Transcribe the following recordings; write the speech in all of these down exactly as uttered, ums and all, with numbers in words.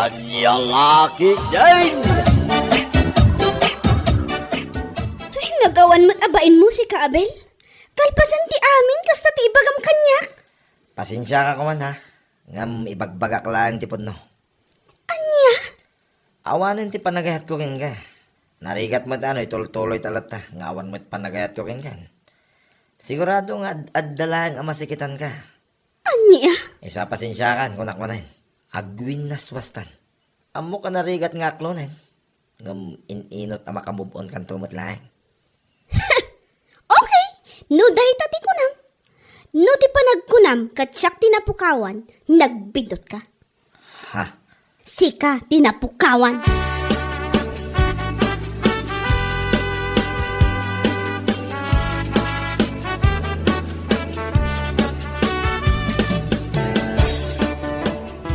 Ania nga ketdin? Ay, nagawan met a bain musika, Abel. Kalpasan ti amin, kasta ti ibagam kaniak. Pasensiaka koma, ha? Ngem ibagbagak laeng ti pudno. Ania? Awanen ti panagayatko kenka. Narigat met a no itultuloyta latta nga awan met panagayatko kenka. Sigurado nga ad-, adda laeng a masikitanka. Ania? Isu a pasensiakan, kunak manen. Agwinnaswastan. Ammok a narigat nga aklonen. Ngem in-inot a makamove-on kanto met laeng. Okay, no dayta ti kunam. No ti panagkunam ket siak ti napukawan, nagbintotka. Ha? Sika ti napukawan.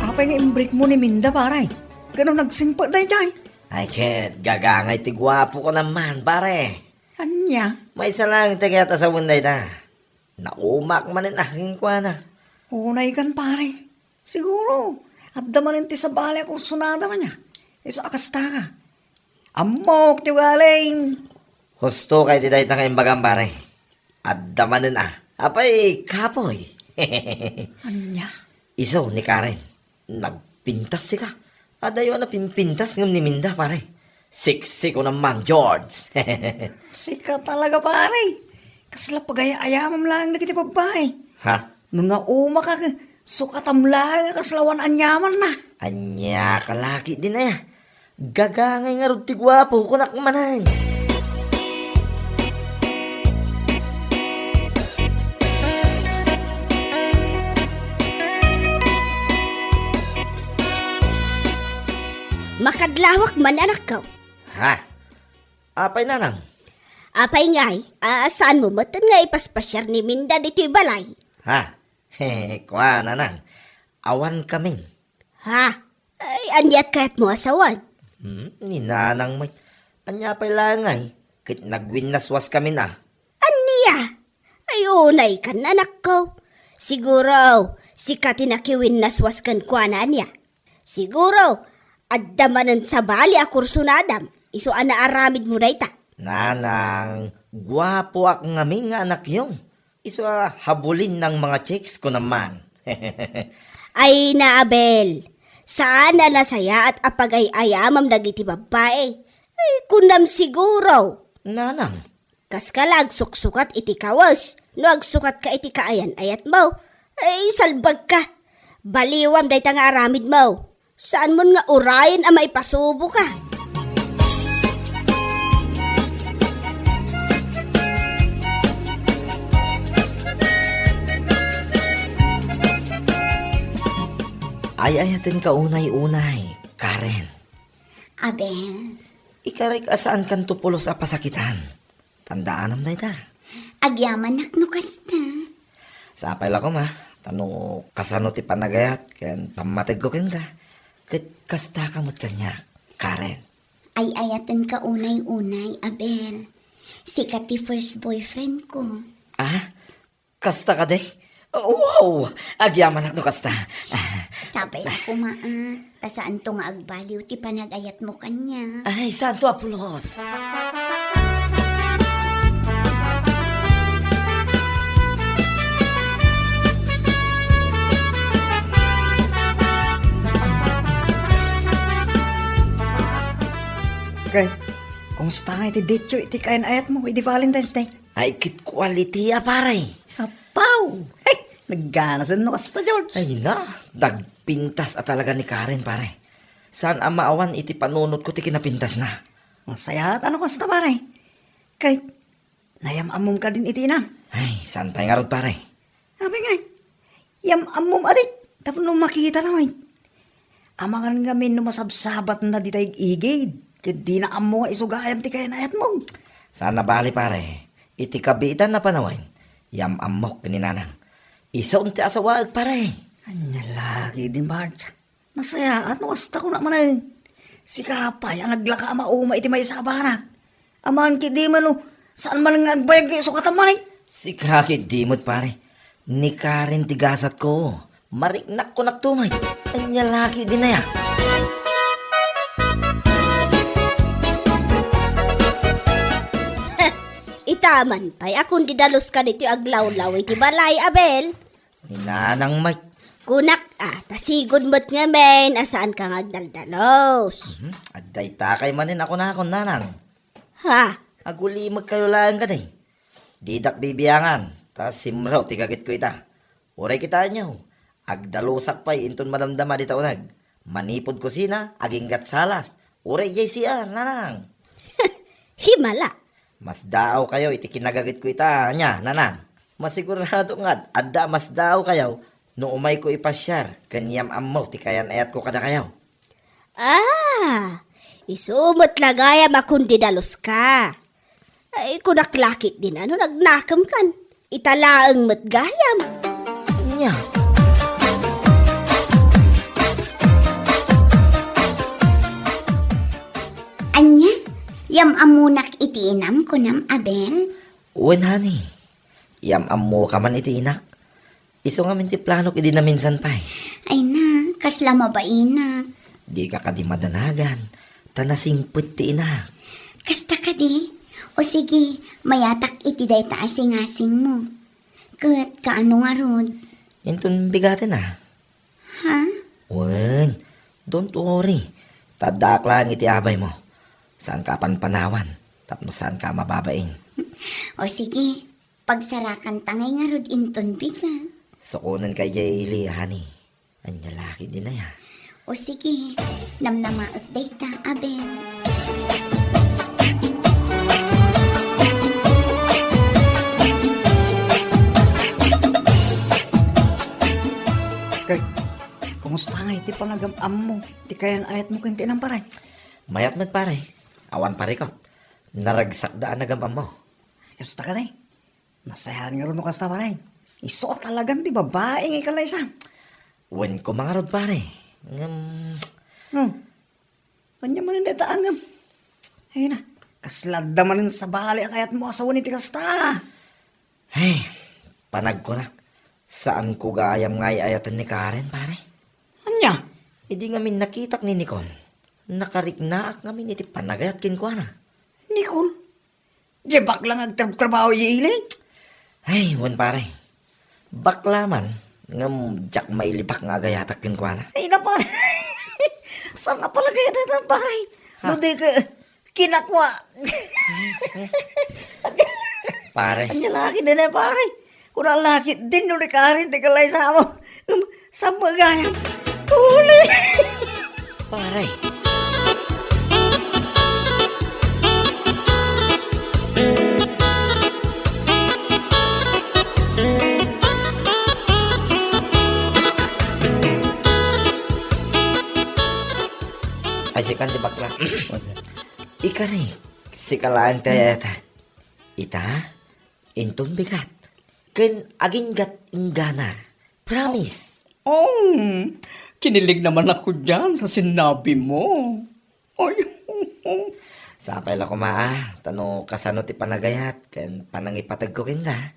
Apay nga imbreak mo ni Minda, pare? Ngano nagsingpet daydiay? Ay, ket gagangay ti guapo ko naman, pare. Ania? Maysa laeng ti kayat a sawen dayta. Naumak manen a kenkuana. Unaykan, pare. Siguro, adda manen ti sabali a kursunada man niya. Isu a kasta ka. Ammok ti ugaling. Husto kay ti dayta nga imbagam, pare. Adda manen a. Apay, kapoy. Ania? Isu ni Karen. Nagpintas sika. Adayo a napimpintas ngem ni Minda, pare. Sexy ko naman, George. Sika talaga, pare. Kasla pagay-ayamam laeng dagiti babbai. Ha? No naumak ka, sukatam laeng a kasla awan aniamanna. Ania ka laki din aya. Gagangay ngarud ti guapo, kunak manen. Makadlawak man, anakko. Ha? Apay, nanang? Apay ngay, a, saanmo metten nga ipaspasiar ni Minda ditoy balay? Ha? Kua, nanang. Awan kamin. Ha? Ay, aniat kayatmo a sawen? Hmm, ni nanang met. Ania pay laeng ay, ket nagwinnaswas kamin a. Ania? Ay, unaykan, anakko. Siguro, sika ti nakiwinnaswas kenkuana, ania? Siguro, adda manen sabali a kursunadam, isu a naaramidmo dayta. Nanang, guapoak ngamin nga anakyo. Isu a habulinnang mga chicks ko naman. Ay, na, Abel, saan a nasayaat a pagay-ayamam dagiti babbai. Ay, kunam siguro. Nanang. Kaska la agsuksukat iti kawes, no agsukatka iti kaayan-ayatmo. Ay, salbagka. Baliwam dayta nga aramidmo. Saanmon nga urayen a maipasuboka. Ay-ayatenka unay-unay, Karen. Abel. Ikarek a saankanto pulos a pasakitan. Tandaanam dayta. Agyamanak no kasta. Sapay la koma, ta no kasano ti panagayat ken pammategko kenka, ket kastaka met kaniak, Karen. Ay-ayatenka unay-unay, Abel. Sika ti first boyfriend ko. Ah? Kasta kadi? Wow! Agyamanak no kasta. Ah. Sapay a koma, ah. Ta saanto nga agbaliw ti panagayatmo kaniak. Ay, saanto a pulos. Okay. Kumusta nga iti date yo iti kaayan-ayatmo idi Valentine's Day? Ay, ket quality a, pare. Apaw! Hey, nagganasen no kasta, George. Ay na, nagpintas a talaga ni Karen, pare. Saan a maawan iti panunotko ti kinapintasna. Nasayaat a no kasta, pare. Ket, nayam-ammom kadin iti inam. Ay, saan pay ngarud, pare? Apay ngay, yam-ammom adi, tapno makita laeng. Amangan ngamin no masabsabatna dita ig-igid, ket dina ammo nga isu gayam ti kaayan-ayatmo. Saan a bale, pare. Iti kabiitan a panawen, yam-ammok ni nanang. Isu ti asawaek, pare. Ania la ketdin, Barge? Nasayaat no kasta, kunak manen. Sika pay a naglaka a mauma iti maysa a banag. Amangan ketdi man no saan man nga agbayag nga isukatam manen. Sika ketdi met, pare. Ni Karen ti gasatko. Mariknak kunak to met. Ania la ketdin aya? Ita man pay a kundi daluska ditoy aglawlaw iti balay, Abel. Ni Nanang Mike. Kunak, ah, ta sigud met ngamin a saanka nga agdaldalus. Mhm. Adda itakay manen a kunakon, Nanang. Ha? Agulimekkayo laeng kadi. Didak bibiangan, ta simrek ti gagitko ita. Uray kitaenyo, agdalusak pay inton madamdama dita uneg. Manipud kusina, aginggat salas. Uray idiay C R, Nanang. Himala. Masdaawkayo iti kinagagitko ita, ania, Nanang? Masigurado nga ad-, adda a masdaawkayo no umayko ipasiar ken yam-ammo ti kayan-ayatko kadakayo. Ah, isu met la gayam a kundi daluska. Ay, kunak la ketdin a no nagnakemkan. Ita laeng met gayam. Ania? Ania? Yam-ammonak iti inam, kunam, Abel? Wen, honey. Yam-ammoka man iti inak. Isu ngamin ti planok idi naminsan pay. Ay na, kasla mabainak. Dika kadi madanagan, ta nasingpet ti inak. Kasta kadi? O sige, mayatak iti dayta a singasingmo. Ket kaano ngarud? Inton bigaten a. Ha? Wen, don't worry. Ta addaak laeng iti abaymo. Saanka a panpanawan, tapno saanka a mababain. O sige, pagsarakanta ngay ngarud inton bigat. Sukonenka idiay ili, honey. Ania la ketdin aya? O sige, namnamaek dayta, Abel. Kay, kumusta ngay ti panagam-ammo ti kayan-ayatmo ken ti inam, pare? Mayat met, pare. Awan parikot. Naragsakda a nagam-ammo. Kasta kadi? Nasayaat ngarud no kasta, pare. Isu a talagan ti babai nga ikalaysa. Wen koma ngarud, pare. Ngem, hmm. Ania manen dayta a ngem? Ay na, kasla adda manen sabali a kayatmo a sawen iti kasta. Ay, panagkunak, saanko gayam nga ay-ayaten ni Karen, pare. Ania? Idi ngamin nakitak ni Nicole, nakariknaak ngamin iti panagayat kenkuana. Nicole? Diay bakla nga agtrabtrabaho idiay ili? Ay, wen, pare. Bakla man, ngem diak mailibak nga agayatak kenkuana. Ay na, pare. Saan a panagayatan, pare? Ha? No di ka kinakua. Pare. Ania la ketdin, pare? Kuna la ketdin no ni Karen ti kalaysamo. Saan gayam? Uli! Pare. Ay, sika ti bakla. What's that? Ikarik, sika laeng ti ayatek. Ita, inton bigat. Ken aginggat inggana. Promise. Oh, kinilig naman ako diyan sa sinabi mo. Ay. Sapay la koma, ah, ta no kasano ti panagayat ken panangipategko kenka,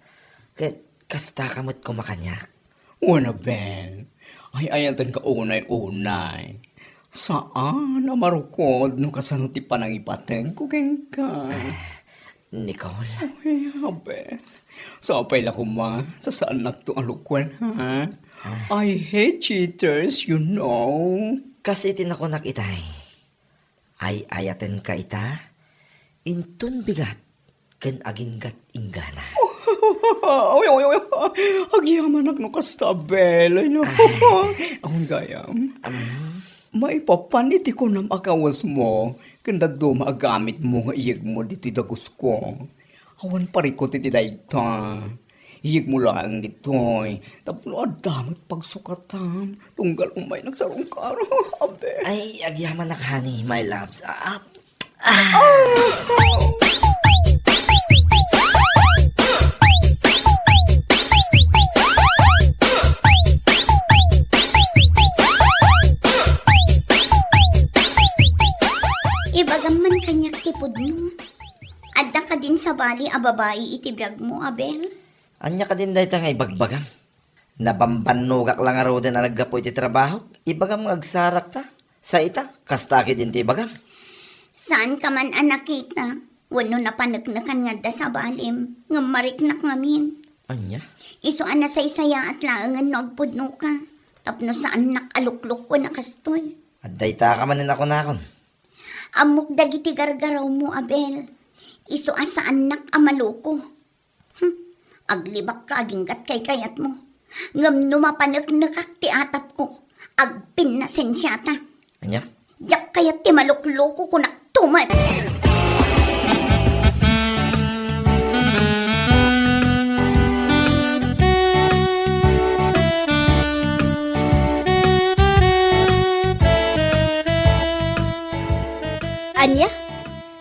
ket kastaka met koma kaniak. Wen a, Ben, ay-ayatenka unay-unay. Saan a marukod no kasano ti panangipategko kenka. Ah, Nicole. Ay, abe. Sapay la koma, ta saannakto a lukuen, ha? Ah. I hate cheaters, you know. Kas iti nakunak itay, ay-ayatenka ita, inton bigat ken aginggat inggana. Oy, oy, oy, oy. Agyamanak no kasta, Bel. Ay, no. Ay. Awan gayam. Am. Maipapan iti kunam a kawesmo, ken dadduma a gamitmo nga iyegmo ditoy dagusko. Awan parikot iti dayta. Iyegmo laeng ditoy, tapno adda met pagsukatam, tunggal umay nagsarungkaro. Abe. Ay, agyamanak, honey, my loves. Ah, ah. Ibagam man kaniak ti pudno. Adda kadin sabali a babai iti biagmo, Abel? Ania kadin dayta nga ibagbagam? Nabambannogak la ngaruden a naggapu iti trabahok. Ibagam nga agsarakta. Sa ita, kasta ketdin ti ibagam. Saanka man a nakita? Wenno napaneknekan nga adda sabalim, ngem mariknak ngamin. Ania? Isu a nasaysayaat laengen no agpudnoka, tapno saannak a luklukuen a kastoy. Adda ita ka manen a kunakon. Ammok dagiti gargarawmo, Abel. Isu a saannak a maluko. Hmm. Aglibakka aginggat kaykayatmo. Ngem no mapaneknekak ti atapko, agpinnasensiata. Ania? Diak kayat ti malukluko, kunak tumet. Ania?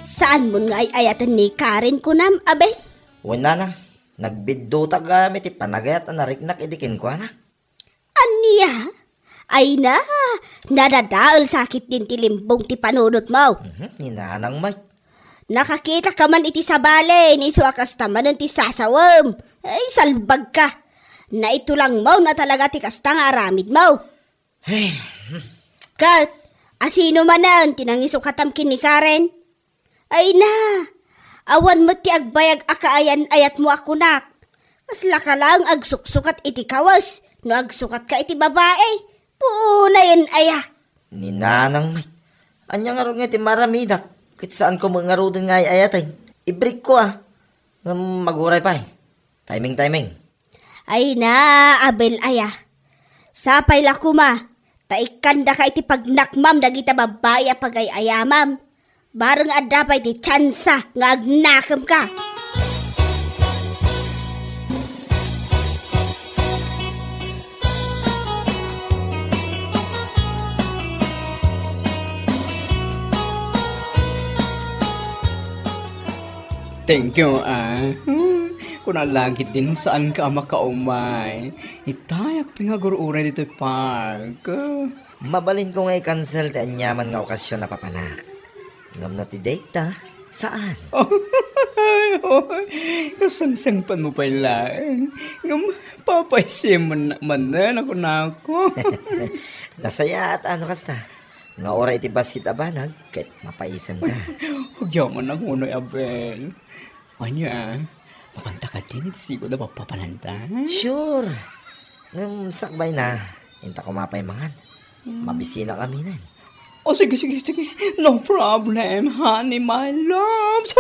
Saanmon nga ay-ayaten ni Karen, kunam, Abel? Wen, nanang, nagbiddutak gayam iti panagayat a nariknak idi kenkuana. Ania? Ay na, nadadael sa ketdin ti limbong ti panunotmo. Mhm, ni nanang met. Nakakita ka man iti sabali, ni isu a kasta manen ti sasawem. Ay, salbag ka. Naitulangmo na talaga ti kasta nga aramidmo. Ay, hmm. Ket, asino manen ti nangisukatam ken ni Karen? Ay na, awan met ti agbayag a kaayan-ayatmo a kunak. Kasla ka laeng agsuksukat iti kawes no agsukatka iti babai. Puonayen aya. Ni nanang met. Ania ngarud nga ti maaramidak? Ket saanko met ngaruden nga ay-ayaten. Ibrekko a. Ngem aguray pay. Timing, timing. Ay na, Abel aya. Sapay la koma, ta ikkandaka iti pagnakmam dagiti babbai a pagay-ayamam. Bareng adda pay ti tsansa nga agnakemka. Thank you, ah. Kuna la ketdin saanka a makaumay. Itayak pay nga agur-uray ditoy park. Mabalinko nga i-cancel ti aniaman nga okasyon a papanak. Ngem no ti date ta, saan? Ay, oy, kasangsangpetmo pay laeng. Ngem papaisemmo manen a kunako. Nasayaat a no kasta. Nga uray iti bassit a banag, ket mapaisemka. Agyaman a kunoy, Abel. Ania, mapanta ketdin iti sigud a papapananta? Sure. Ngem sakbay na, inta koma pay mangan. Mabisinak aminen. O, sige, sige, sige. No problem, honey, my love.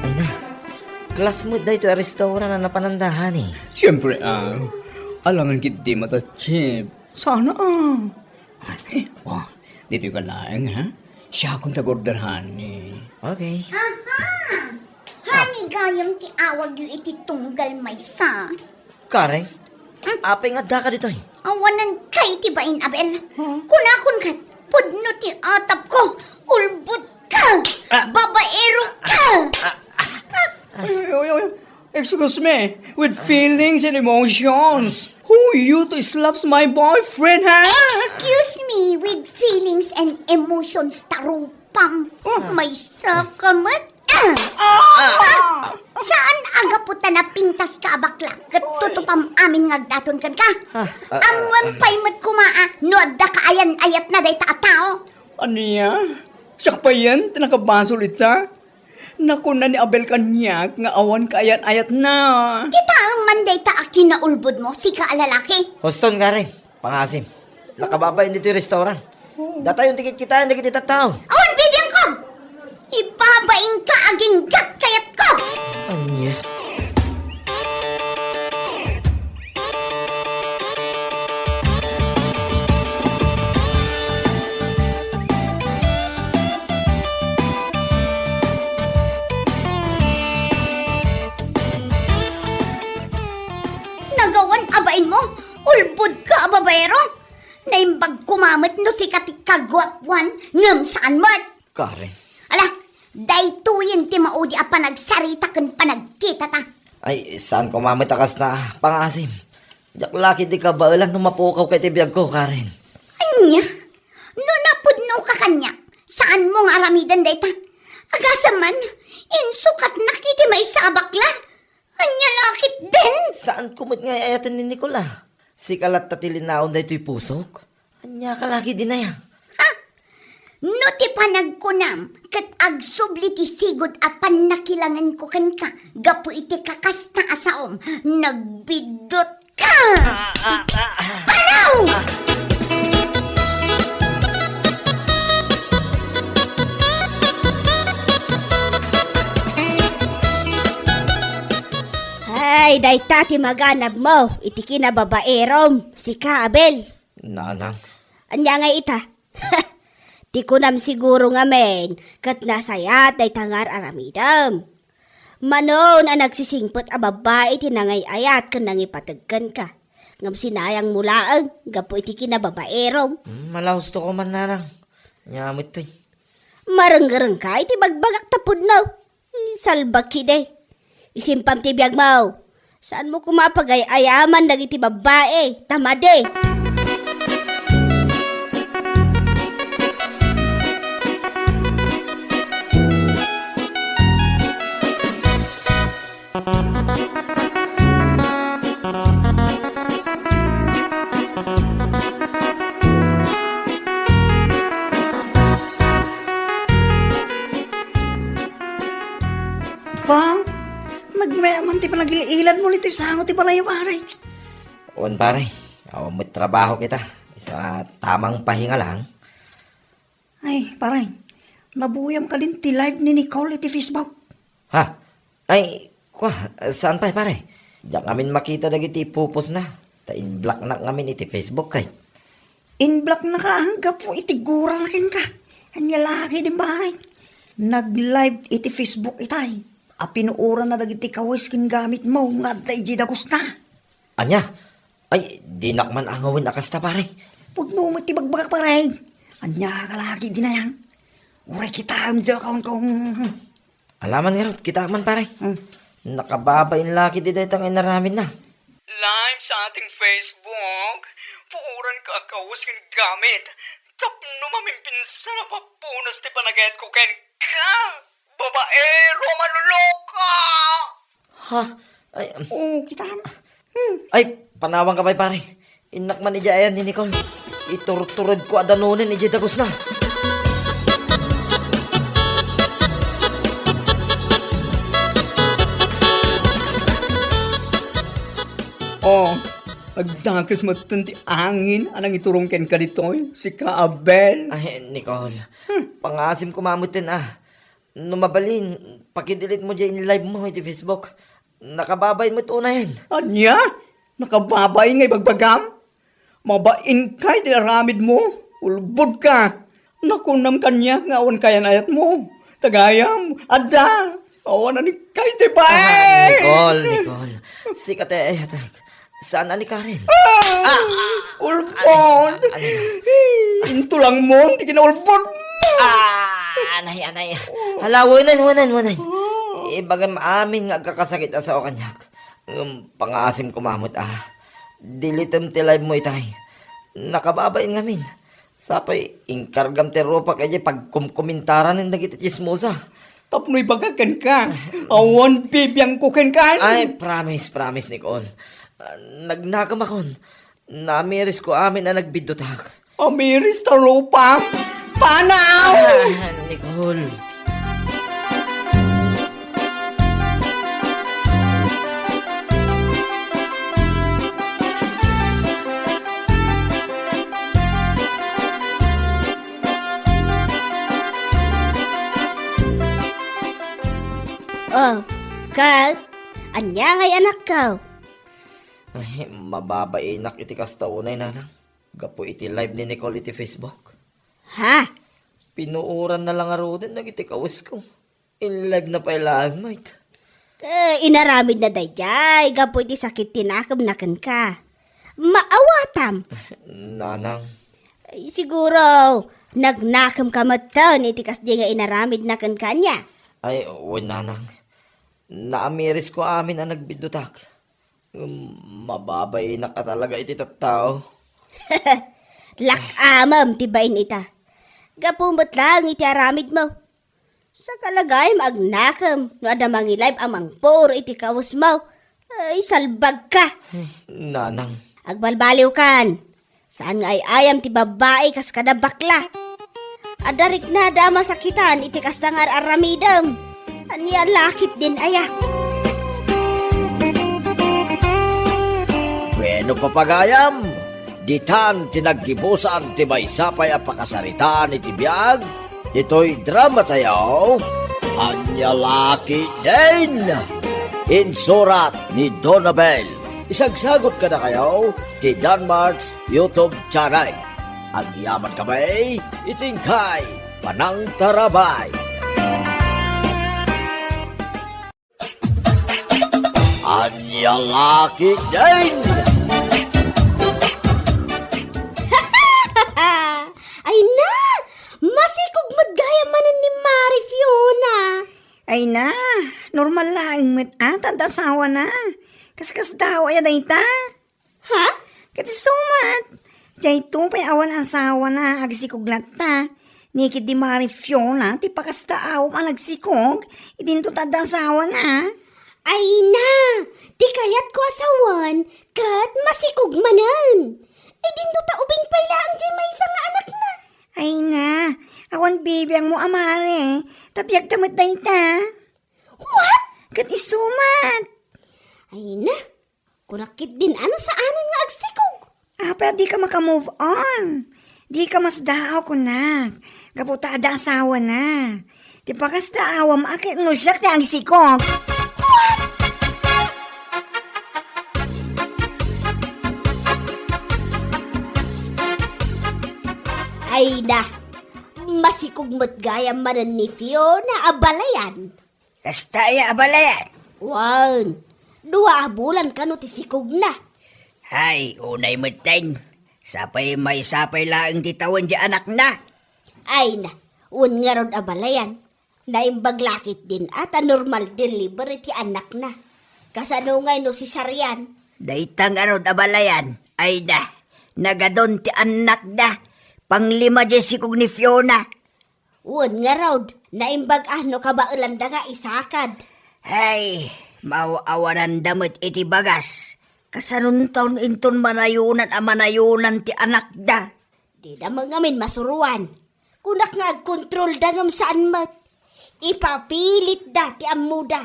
Ay na, class met daytoy a restaurant a napananda, honey. Siempre, ah, alangan ketdi mata, Chef. Sana, ah. Ay, oh, ditoy ka laeng, ha? Siakon ta order, honey. Okay. Aha! Honey gayam ti awagyo iti tunggal maysa. Karen, apay nga addaka ditoy? Awanan kay ti bain, Abel. Kunakon ket, pudno ti atapko, ulbodka, Ah. babaeroka. Ah, ah. Ay, ay, ay, ay. Excuse me, with feelings and emotions. Who you to slaps my boyfriend, ha? Excuse me, with feelings and emotions, tarupam. Oh. Maysa ka met. Ah! Ah! Saan a gapu ta napintaska a bakla ket tutupam amin nga agdaton kenka? Ah, ah, Ammoem ah, pay met koma a no adda kaayan-ayatna dayta a tao. Ania? Siak payen ti nakabasol ita? Nakuna ni Abel kaniak nga awan kaayan-ayatna. Kitaem man dayta a kinaulbodmo, sika a lalaki. Huston, Karen. Pangasim. Nakababain ditoy restaurant. Datayon ti kitkitaen dagiti tattao. Awan bibiangko! Ibabainka aginggat kayatko! Ania? Nagawan a bainmo, ulbodka a babaero. Naimbag koma met no sika ti kaguapuan, ngem saan met. Karen. Ala, daytoyen ti maudi a panagsarita ken panagkitata. Ay, saan koma met a kasta, pangasim. Diak la ketdi kabaelan no mapukaw ka iti biagko, Karen. Ania? No napudnoka kaniak, saanmo nga aramiden dayta. Agasem man, insukatnak iti maysa a bakla. Ania la ketdin? Saanko met nga ay-ayaten ni Nicole a. Sika latta ti linaon daytoy pusok. Ania ka la ketdin aya? Ha? No ti panagkunam ket agsubli ti sigud a pannakilangenko kenka gapu iti kakasta a saom, nagbiddut ka! Ah, ah, ah, ah. Panaw! Ah. Ay, dayta ti maganabmo iti kinababaerom, sika, Abel. Nanang. Ania ngay ita? Ti kunam siguro ngamin, ket nasayat dayta nga ar-aramidem. Manon a nagsisingpet a babbai ti nangay-ayat ken nangipateg kenka. Ngem sinayangmo laeng gapu iti kinababaerom. Hmm, malausto ko man, nanang. Nia met toy. Marenggerengka iti bagbagak ta pudno. Salbaki de. Isimpam ti biagmo. Saanmo koma pagay-ayaman dagiti babbai. Ta madi. Bang, nagmeaman ti panagil-iladmo ditoy sango ti balay, pare. Wen, pare. Awan met trabaho kita. Isu a tamang pahinga lang. Ay, pare, nabuyam kadin ti live ni Nicole iti Facebook. Ha? Ay, kua, saan pay, pare? Diak ngamin makita dagiti ipupostna. Ta in-blocknak ngamin iti Facebook, kay. In-blocknaka anggapo iti gurana kenka. Ania la ketdin, pare? Nag-live iti Facebook itay a pinuoranna dagiti kawes ken gamitmo nga adda idiay dagusna. Ania? Ay, dinak man angawen a kasta, pare. Pudno met ti bagbagak, pare. Ania ka la ketdin aya? Uray kitaem ti accountko. Alaman ngarud, kitaem man, pare. Hmm. Nakababain la ketdi dayta nga inaramidna. Live sa ating Facebook, puoranka a kawes ken gamit. Tapno maminpinsan a papunas ti panagayatko kenka. Babaero, maluloka! Ha? Ay, um. Oh, kitaem. Hmm. Ay, panawanka pay, pare. Innak man idiay ayan ni Nicole. Iturturedko a danonen idiay dagusna. Oh, nagdakes metten ti angin a nangiturong kenka ditoy, sika, Abel. Ay, Nicole, hmm, pangaasim koma metten, ah. No mabalin, pakidelete mo diay in-live mo iti Facebook. Nakababain met unayen. Ania? Nakababain nga ibagbagam? Mabainka iti aramidmo. Ulbodka. Nakunam kaniak nga awan kayan-ayatmo. Tagayam, adda. Awan a ni kay ti bae. Ah, Nicole, Nicole. Sika ti ayatek. Saan a ni Karen? Ah! Ah! Ulbod! Ah, ano? Intulangmon ti kinaulbodmo! Ah! Anay, anay. Hala, wanan, wanan, wanan. Ah. Ibagam amin nga agkakasakit a sao kaniak. Ngem pangaasim koma met, ah. Deletem ti live mo itay. Nakababain ngamin. Sapay, inkargam ti rupak idiay pagkumkumentaran dagiti tsismosa. Tapno ibagak kenka, awan bibiangko kenka. Ay, promise, promise, Nicole. Ah, nagnakem akon. Namirisko amin a nagbiddutak. Amiris ta rupak? Panaw! Ah, Nicole. Oh, Carl, ania ngay anakko? Ay, mababainak iti kasta unay, nanang. Gapu iti live ni Nicole iti Facebook. Ha? Pinuoranna la ngaruden dagiti kawesko. In-live na pay laeng met. Eh, inaramidna daydiay gapu iti sakit ti nakemna kenka. Maawatam. Nanang. Ay, siguro, nagnakemka metten iti kasdiay nga inaramidna kenka, ania? Ay, wen, nanang. Naamirisko amin a nagbiddutak. Ngem mababainak a talaga iti tattao. Lak-amem ti bain ita. Gapu met laeng iti aramidmo. Sakala gayam agnakem no adda mangilayb a mangpuro iti kawesmo. Ay, salbagka. Nanang. Agbalbaliwkan. Saan nga ay-ayam ti babbai kas kada bakla. Adda riknada a masakitan iti kasta nga ar-aramidem. Ania la ketdin aya? Bueno, papagayam, ditan ti naggibusan ti maysa pay a pakasaritaan iti biag ditoy drama tayo, Ania la ketdin? Insurat ni Donabel. Isagsagot kadakayo ti Danmart's YouTube channel. Agyaman kami iti inkay panangtarabay. Ania la ketdin? Ay na! Masikog met gayam manen ni Mari Fiona. Ay na, normal laeng met a, ta adda asawana. Kaskasdaaw aya dayta? Ha? Ket isu met, daytoy pay awan asawana, agsikog latta. Ni ketdi Mari Fiona, ti pakasdaawam a nagsikog, idinto ta adda asawana. Ay na, ti kayatko a sawen, ket masikog manen. Idinto ta ubing pay laeng diay maysa nga anakna. Ay na, awan bibiangmo a Mari, ta biagta met dayta. What? Ket isu met. Ay na, kunak ketdin a no saanen nga agsikog. Apay a dika maka-move on? Dika masdaaw, kunak. Gapu ta adda asawana. Ti pakasdaawam a ket no siak ti agsikog. Ay na, masikog met gayam manen ni Fiona a balayan. Kasta aya a balayan? Wen, dua a bulan kano ti sikogna. Hay, unay metten. Sapay maysa pay laeng ti tawen ti anakna. Ay na, wen ngarud a balayan. Naimbag la ketdin a ta normal delivery ti anakna. Kasano ngay no cesarean? Dayta ngarud a balayan. Ay na, nagadun ti annakda. Panglima diay sikog ni Fiona. Wen ngarud, naimbag a no kabaelanda nga isakad. Hay, maaw-awananda met iti bagas. Kasanonton inton manayonan a manayonan ti anakda? Dida met ngamin masuroan. Kunak nga agkontrolda ngem saan met. Ipapilitda ti ammoda.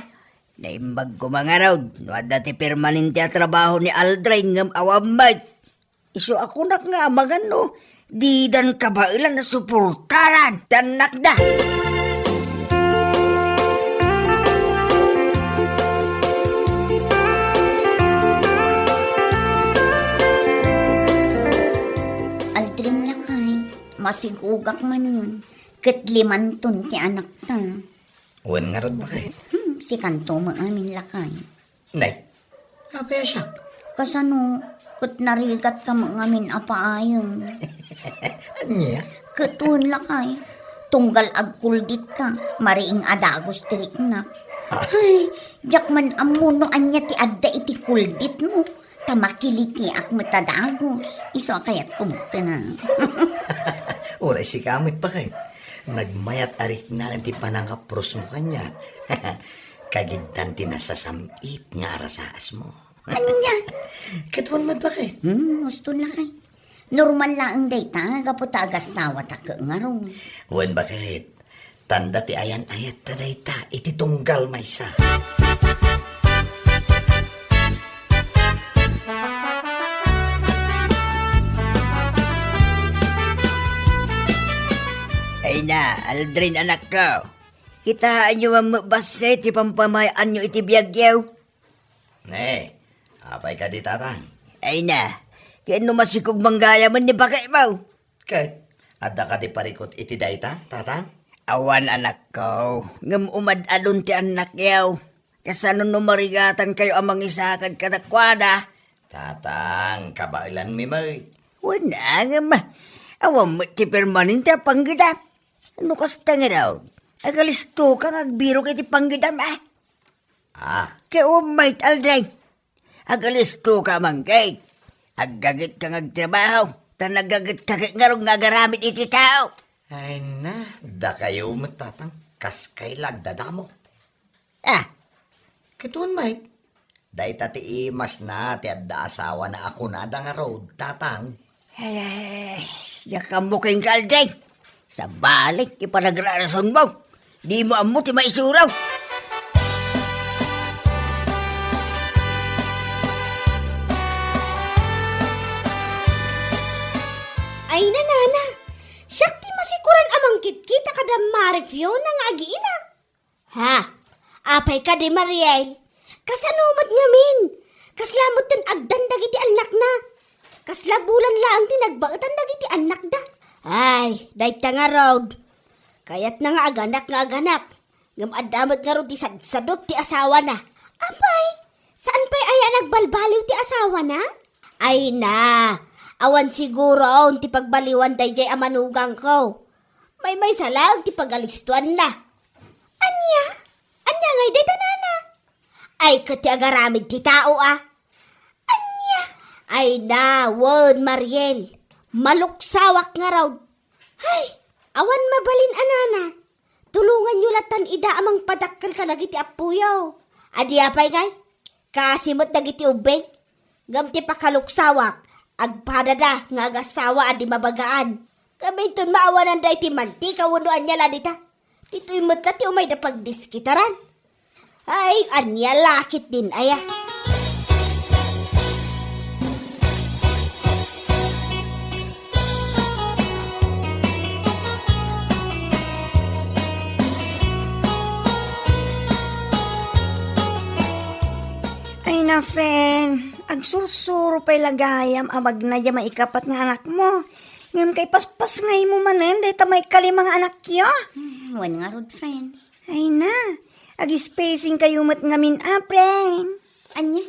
Naimbag koma ngarud no adda ti permanente a trabaho ni Aldrin ngem awan met. Isu a kunak nga amangan no didan kabaelan a suportaran ti annakda. Aldrin lakay, masigogak manen, ket limanton ti anakta. Wen ngarud, baket? Hmm, sikanto met ngamin lakay. Nay, apay a siak? Kasano, ket narigatka met ngamin a paayem. Ania? Ket wen lakay, tunggal agkulditka, mariing a dagus ti riknak. Ha? Ay, diak man ammo no ania ti adda iti kulditmo, ta makilitiak met a dagus. Isu a kayatko met ken. Uray sika met, baket. Nagmayat a riknaen ti panangaprosmo kaniak. Kagiddan ti nasasam-it nga arasaasmo. Ania? Ket wen met, baket? Hmm, uston lakay. Normal laeng dayta, gapu ta agassawatak ngarud. Wen, baket? Tanda ti ayan-ayatta dayta iti tunggal maysa. Ay na, Aldrin, anakko. Kitaenyo man met bassit ti pampamay-anyo iti biagyo. Ne, apay kadi, tatang? Ay na, ken no masikog man gayamen ni baketmo. Ket, adda kadi parikut iti dayta, tatang? Awan, anakko, ngem umad-adun ti annakyo. Kasano no marigatankayo a mangisakad kadakuada? Tatang, kabaelanmi met. Wen, ngem, awan met ti permanente a panggidam. No kasta ngarud, agalistoka nga agbirok iti panggidam, a? Ah. Ket umay, Aldrin. Agalistoka man ket. Aggagetka nga agtrabaho. Ta nagaget-kaget ngarud nga agaramid iti tao. Ay na, dakayo met, Tatang. Kas kay lagdadamo. Ah. Katuan, Mike. Dayta ti imasna ti adda asawana a kunada ngarud, Tatang. Ay, ay, ay, ay. Diak ammo kenka, Aldrin. Sabali, ti panagrarasonmo. Dimo ammo ti maisuro. Ay, nanana, siak ti masikuran a mangkitkita kada Mare Fiona nga agiina. Ha? Apay kadi, Mariel? Kasano met ngamin? Kasla met ti agdan dagiti annakna. Kasla bulan laeng ti nagbaetan dagiti annakda. Ay, dayta ngarud. Kayatna nga aganak nga aganak. Ngem adda met ngarud ti sadsadot ti asawana. Apay, saan pay aya nagbalbaliw ti asawana? Ay na, awan siguron ti pagbaliwan daydiay a manugangko. Maymaysa laeng ti pagalistuanna. Ania? Ania ngay dayta, nana? Ay, ket ti agaramid ti tao, a. Ania? Ay na, wen, Mariel. Maluksawak ngarud. Hay, awan mabalin a nana. Tulonganyo latan ida a mangpadakkel kadagiti appoyo. Adi apay ngay? Kaasi met dagiti ubbing. Ngem ti pakaluksawak, agpadada nga agasawa a di mabagaan. Ngem inton maawananda iti mantika wenno ania la dita, ditoy met la ti umayda pagdiskitaran. Ay, ania la ketdin aya? Ay na, friend, agsursuro pay la gayam a magna diay maikapat nga anakmo. Ngem kay paspasngaymo manen dayta maikalima nga anakyo. Hmm, wen ngarud, friend. Ay na, ag-spacing kayo met ngamin a, friend. Ania?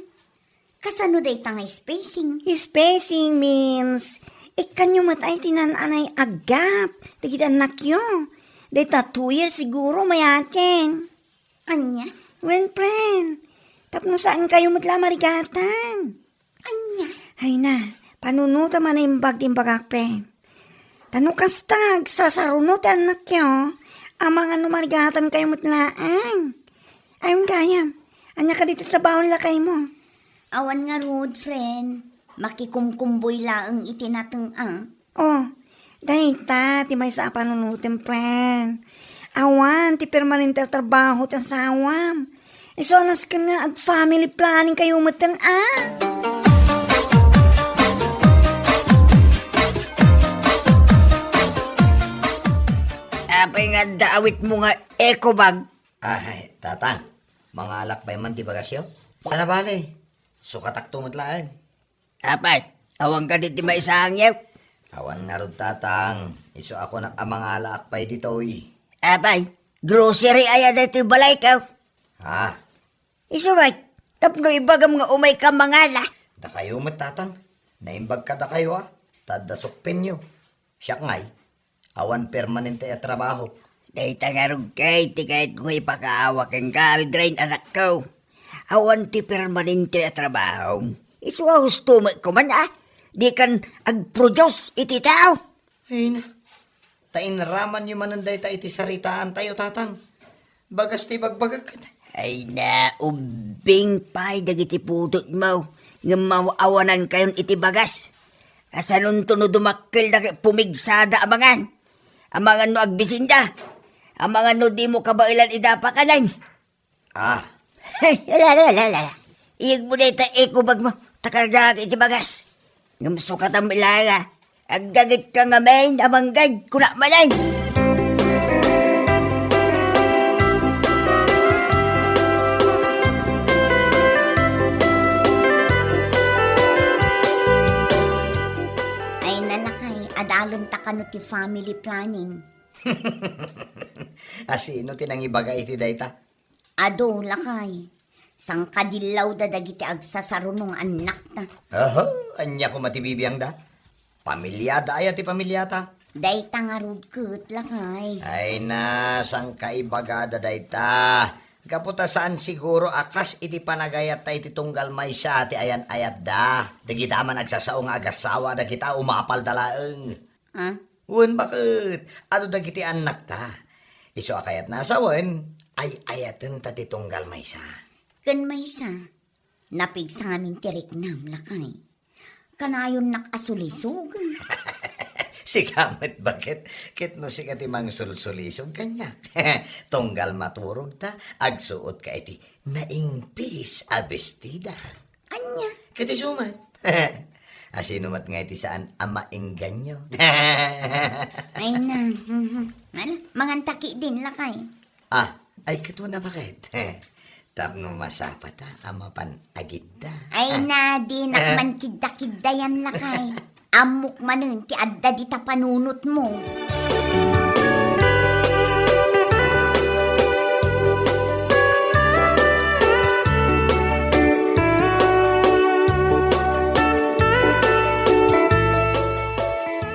Kasano dayta nga spacing? Spacing means, ikkanyo met ay ti naan-anay a gap dagiti annakyo. Dayta two years siguro mayaten. Ania? Wen, friend, tapno saan kayo met la marigatan. Ania? Ay na, panunotem a naimbag ti imbagak, friend. Ta no kasta, agsasaruno ti annakyo, amangan no marigatan kayo met laeng. Ayon gayam, ania kadi ti trabaho ni lakaymo? Awan ngarud, friend. Makikumkumboy laeng iti nateng-a. Oh, dayta ti maysa a panunotem, friend. Awan ti permanente a trabaho ti asawam. Isu a nasken nga ag-family planning kayo metten, a. Apay nga adda awitmo nga eco bag? Ay, Tatang, mangalak pay man ti bagasyo? Sana bale, sukatakto met laeng. Apay, awan kadi ti maisangyo? Awan ngarud, Tatang. Isu a kunak a mangalaak pay ditoy. Apay, grocery aya daytoy balayko? Ha? Isu met, tapno ibagam nga umayka mangala. Dakayo met, Tatang. Naimbag kadakayo, a. Ta adda sukpenyo. Siak ngay, awan permanente a trabaho. Dayta ngarud ket ti kayatko nga ipakaawak kenka, Aldrin, anakko. Awan ti permanente a trabaho. Isu a husto met koma, a. Dikan ag-produce iti tao. Ay na. Ta inaramanyo manen dayta iti saritaantayo, Tatang. Bagas ti ibagbagak ket. Ay na, ubbing pay dagiti putotmo, ngem maaw-awanankayon iti bagas. Kasanonto no dumakkelda ket pumigsada amangan? Amangan no agbisinda? Amangan no dimo kabaelan ida a pakanen? Ah. Hey, ala, ala, ala, ala. Iyegmo dayta eco bag mo, ta kargaak iti bagas. Ngem sukatam ilaya, aggagetka ngamin a mangged, kuna manen. Ay, nalakay, adalenta kano ti family planning. Asino ti nangibaga iti dayta? Adu, lakay. Sangkadillawda dagiti agsasaruno nga annakta. Aha, ania koma ti bibiangda? Pamiliada aya ti pamiliata? Dayta ngarud ket, lakay. Ay na, sangkaibagada dayta. Gapu ta saan siguro a kas iti panagayatta iti tunggal maysa ti ayan-ayatda. Dagita man agsasao nga agassawa, dagita umapalda laeng. Ah? Wen, baket? Adu dagiti annakta. Isu a kayatna a sawen, ay-ayatenta ti tunggal maysa. Ken maysa, napigsa ngamin ti riknam, lakay. Kanayonnak a sulisog. Sika met, baket, ket no sika ti mangsulsulisog kaniak. Tunggal maturogta, agsuotka iti naingpis a bestida. Ania? Ket isu met. Asino met nga iti saan a maengganyo? Ay na, mhm. Ala, manganta ketdin, lakay. Ah, ay, ket wen a baket. Tapno masapata a mapan agidda. Ay na, dinak man kidda-kiddayan, lakay. Ammok manen ti adda dita panunotmo.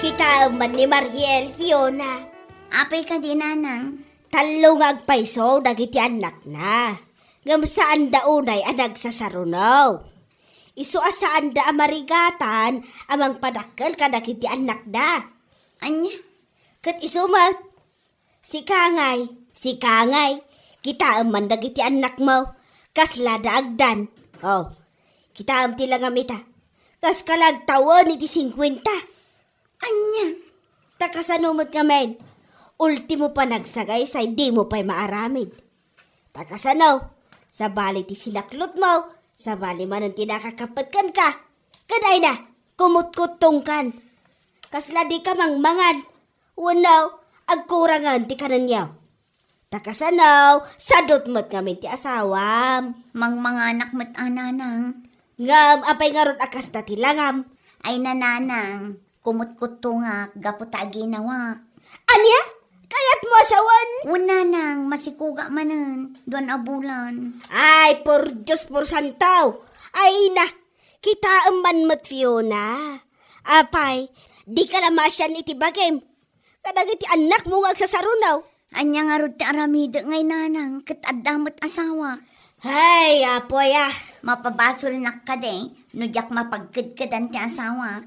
Kitaem man ni Mariel, Fiona. Apay kadi, nanang? Tallo nga agpayso dagiti annakna, ngem saanda unay a nagsasaruno. Isu a saanda a marigatan a mangpadakkel kadagiti annakda. Ania? Ket isu met, sika ngay, sika ngay, kitaem man dagiti annakmo, kasla da agdan. Oh, kitaem ti langam ita, kas kalagtawen iti singkuenta. Ania? Ta kasano met ngamin? Ultimo panagsagaysay, dimo pay maaramid. Ta kasano? Sabali ti sinaklotmo, sabali manen ti nakakappet kenka. Ket ay na, kumutkuttongkan. Kasla dika mangmangan. Wenno, agkurangen ti kanenyo. Ta kasano, sadut met ngamin ti asawam. Mangmanganak met a, nanang. Ngem apay ngarud a kasta ti langam? Ay na, nanang, kumutkuttongak gapu ta aginawak. Ania? Kayatmo a sawen? Wen, nanang, masikogak manen. Duan a bulan. Ay, por Dios, por santo. Ay na, kitaem man met, Fiona. Apay, dika la maasian iti bagim kadagiti annakmo nga agsasaruno. Ania ngarud ti aramidek ngay, nanang, ket adda met asawak? Hay, apo aya. Mapabasolnak kadi no diak mapagkedkedan ti asawak?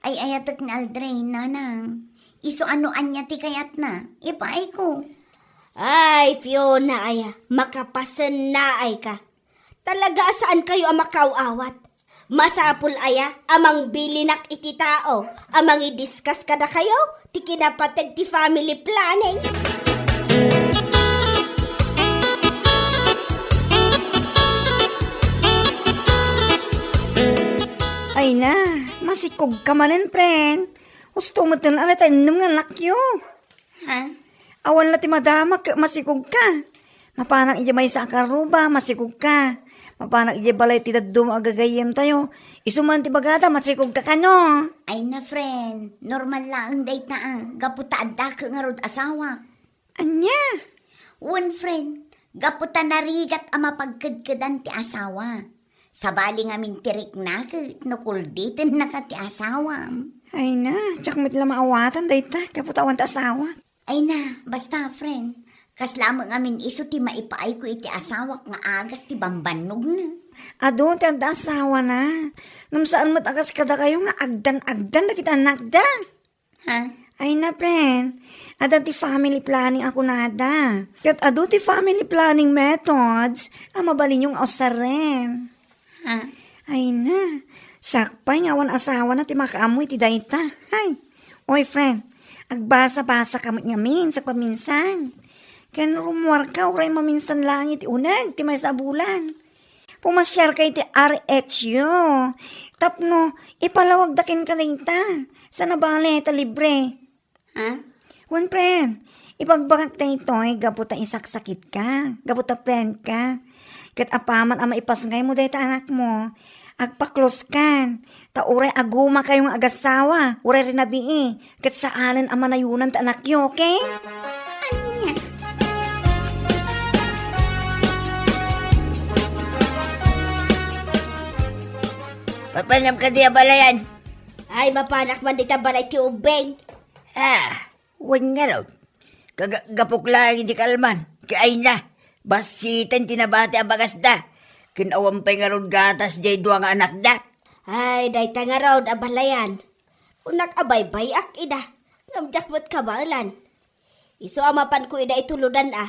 Ay-ayatek ni Aldrin, nanang. Isu a no ania ti kayatna, ipaayko. Ay, Fiona aya, makapasennaayka. Talaga a saankayo a makaaw-awat. Masapul aya a mangbilinak iti tao a mangidiskas kadakayo ti kinapateg ti family planning? Ay na, masikogka manen, friend. Husto metten a natennem nga annakyo. Ha? Awan la ti madamak ket masikogka. Mapanak idiay maysa a karruba, masikogka. Mapanak idiay balay ti dadduma a gagayyemtayo. Isu man ti bagada, masikogka kano. Ay na, friend, normal laeng dayta, ah, gapu ta adda ket ngarud asawa. Ania? Wen, friend, gapu ta narigat a mapagkedkedan ti asawa. Sabali ngamin ti rikna ket no kulditennaka ti asawam. Ay na, diak met la maawatan dayta, gapu ta awan ta asawa. Ay na, basta, friend, kasla met ngamin isu ti maipaayko iti asawak nga agas ti bambannogna. Adu ti adda asawana. Ngem saan met a kas kadakayo nga agdan-agdan dagiti annakda. Ha? Ay na, friend. Adda ti family planning a kunada. Ket adu ti family planning methods a mabalinyo nga usaren. Ha? Ay na. Sakbay nga awan asawana ti makaammo iti dayta. Hay. Oy, friend, agbasa-basaka met ngamin sa paminsan. Ken rummuarka uray maminsan laeng iti uneg ti maysa a bulan. Pumasiarka iti R H U tapno ipalawagda kenka dayta. Sana bale ta libre. Ha? Wen, friend, ibagbagak daytoy gapu ta isaksakitka, gapu ta friendka. Ket apaman a maipasngaymo dayta anakmo, agpakloskan. Ta uray agumakayo nga agassawa, uray rinabii, ket saanen a manayonan ti anakyo, okay? Ania? Mapanam kadi a balayan? Ay, mapanak man dita balay ti ubbing. Ah, wen ngarud. Kaga-, gapuk laeng iti kalman. Kaay na. Bassiten ti nabati a bagasda. Ken awan pay ngarud gatas jay dua nga anakda. Ay, dayta ngarud a balayan. Kunak a baybay-ak ida. Ngem diak met kabaelan. Isu a mapanko ida itulodan a.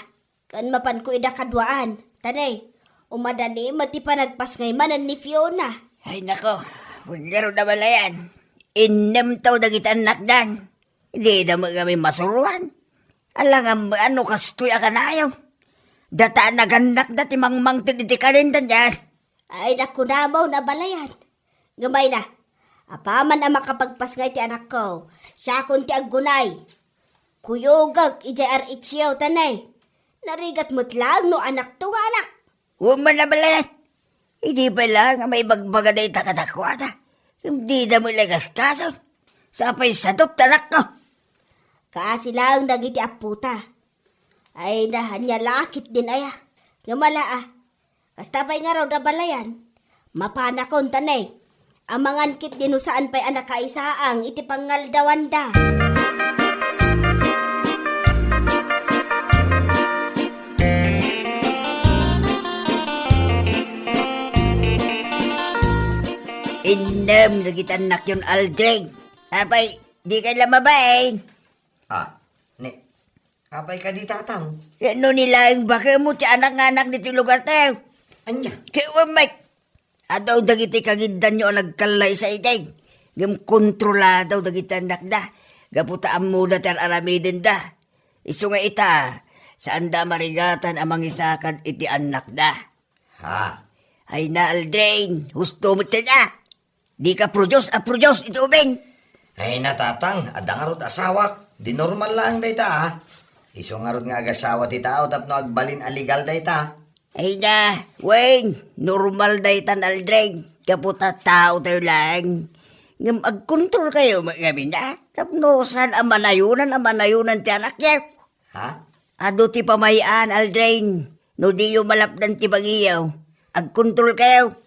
Ken mapanko ida kaduaan. Tanay, umadani met ti panagpasngay manen ni Fiona. Ay nako, wen ngarud a balayan. Innem taw dagiti annakdan. Dida met ngamin masuroan. Alangan met no kastoy a kanayo. Data a nagannakda ti mangmangted iti kanenda diay. Ay, nakunamo na balayan. Ngem ay na, apaman a makapagpasngay ti anakko, siakon ti aggunay. Kuyogek idiay R H U, tanay. Narigat met laeng no anakto nga anak. Wen man a balayan. Idi pay laeng a maibagbaga dayta kadakuada. Ngem dida met la ikaskaso. Sapay sadop ti anakko. Kaasi laeng dagiti appota. Ay na, ania la ketdin aya. Ngem ala a. Kasta pay ngarud a balayan. Mapanakon tanay. Amangan ketdi no saan pay a nakaisaang iti pangngaldawanda. Innem dagiti annakyon, Aldrin. Apay, dikay la mabain? Ah, ni, apay kadi, tatang? Ket no ni laeng bakemo ti anak nga anak ditoy lugartayo. Ania? Ket wen met, adu dagiti kagiddanyo a nagkallaysa idiay. Ngem kontrolado dagiti annakda. Gapu ta ammoda ti ar-aramidenda. Isu nga ita, saanda a marigatan a mangisakad iti annakda. Ha? Ay na, Aldrin, husto met dayta. Dika produce a produce iti ubing. Ay na, tatang, adda ngarud asawak. Di normal laeng dayta, ah. Isu ngarud nga agasawa ti tao tapno agbalin a legal dayta. Ay na, wen, normal daytan, Aldrin. Gapu ta taotayo laeng. Ngem agkontrolkayo met ngamin, ah. Tapno saan a manayonan a manayonan ti anakyo. Ha? Adu ti pamay-an, Aldrin. No diyo malapdan ti bangiyo, agkontrolkayo.